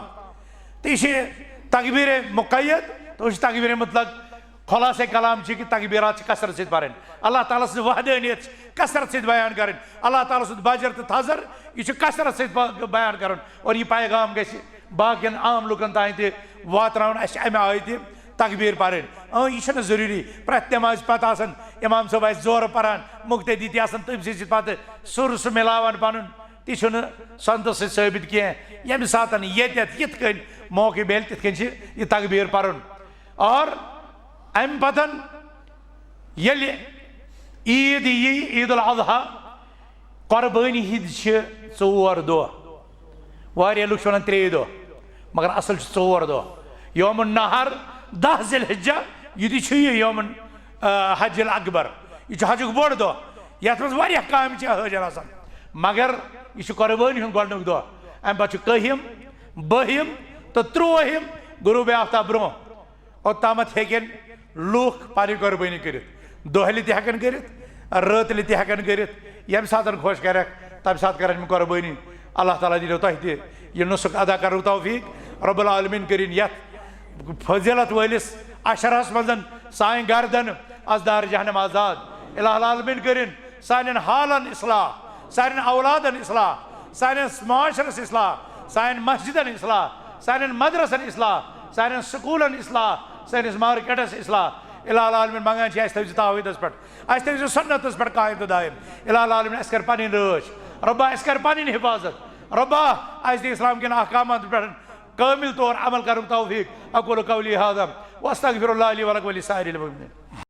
تہٕ یہِ چھِ تکبیٖر مقید، تہٕ یہِ چھِ تکبیٖر مطلق۔ خلاصہ کلام چھِ کہِ تکبیٖرات چھِ کثرت سۭتۍ پَرٕنۍ۔ اللہ تعالیٰ سٕنٛز وحدٲنیت چھِ کثرت سۭتۍ بیان کَرٕنۍ۔ اللہ تعالیٰ سُنٛد بجر تہٕ تھزر، یہِ چھُ کثرت سۭتۍ با-، بیان کَرُن۔ اور یہِ پیغام گژھِ باقین عام لُکن تام تہِ واتناوُن اَسہِ اَمہِ آیہِ تہِ تکبیٖر پَرٕنۍ۔ اۭں، یہِ چھُنہٕ ضروٗری پرٛٮ۪تھ نٮ۪مازِ پَتہٕ آسان اِمام صٲب آسہِ زورٕ پَران، مُقتدی تہِ آسان تٔمۍ سٕے سۭتۍ پَتہٕ سُر سُہ مِلاوان پَنُن، تہِ چھُنہٕ سنتس سۭتۍ ثٲبت کینٛہہ۔ ییٚمہِ ساتَن ییٚتٮ۪تھ یِتھ کٔنۍ موقعہٕ میلہِ، تِتھ کٔنۍ چھِ یہِ تکبیٖر پَرُن۔ اور اَمہِ پَتَن ییٚلہِ عیٖد یی، عیٖد الاضحیٰ، قۄربٲنی ہِنٛدۍ چھِ ژور دۄہ۔ واریاہ لُکھ چھِ وَنان ترٛیٚیہِ دۄہ، مگر اَصٕل چھِ ژور دۄہ۔ یوم النحر، دَہ ذی الحجہ، یہِ تہِ چھُ یہِ یوم، آ، حج الاکبر۔ یہِ چھُ حجُک بوٚڑ دۄہ، یَتھ منٛز واریاہ کامہِ چھِ حٲجَن آسان، مگر یہِ چھُ قۄربٲنی ہُنٛد گۄڈٕنیُک دۄہ۔ اَمہِ پَتہٕ چھُ کٔہِم، بٔہِم تہٕ تُرٛوٲہِم غروب آفتاب برٛونٛہہ۔ اوٚتامَتھ ہیٚکن لوٗکھ پنٕنۍ قۄربٲنی کٔرِتھ، دۄہلہِ تہِ ہٮ۪کن کٔرِتھ، رٲتلہِ تہِ ہٮ۪کن کٔرِتھ، ییٚمہِ ساتہٕ خۄش کرٮ۪کھ، تَمہِ ساتہٕ کرن یِم قۄربٲنی۔ اللہ تعالیٰ دِنو تۄہہِ تہِ یہِ نُسُک ادا کرنُک توفیٖق۔ رب العالمین کٔرِن یَتھ فضیلت وٲلِس عشرس منٛز سانہِ گردن از نار جہنم آزاد۔ الہ العالمین کٔرِن سانٮ۪ن حالن اصلاح، سانٮ۪ن اولادن اصلاح، سانٮ۪ن معاشرس اصلاح، سانٮ۪ن مسجدن اصلاح، سانٮ۪ن مدرسن اصلاح، سانٮ۪ن سکوٗلن اصلاح، سٲنِس مارکیٹس اصلاح۔ الہ العالمین منگان چھِ اَسہِ تھٲوزِ توحیٖدس پٮ۪ٹھ، اَسہِ تھٲوزِ سُنتس پٮ۪ٹھ قائم تہٕ دائم۔ الہ العالمین اَسہِ کر پنٕنۍ رٲچھ، رۄبا اَسہِ کر پنٕنۍ حفاظت، رۄبا اَسہِ دِ اسلام کٮ۪ن احکاماتن پٮ۪ٹھ کٲمل طور عمل کرنُک توفیٖق۔ اقول قولی هذا واستغفر الله لي ولكم ولسائر المؤمنين۔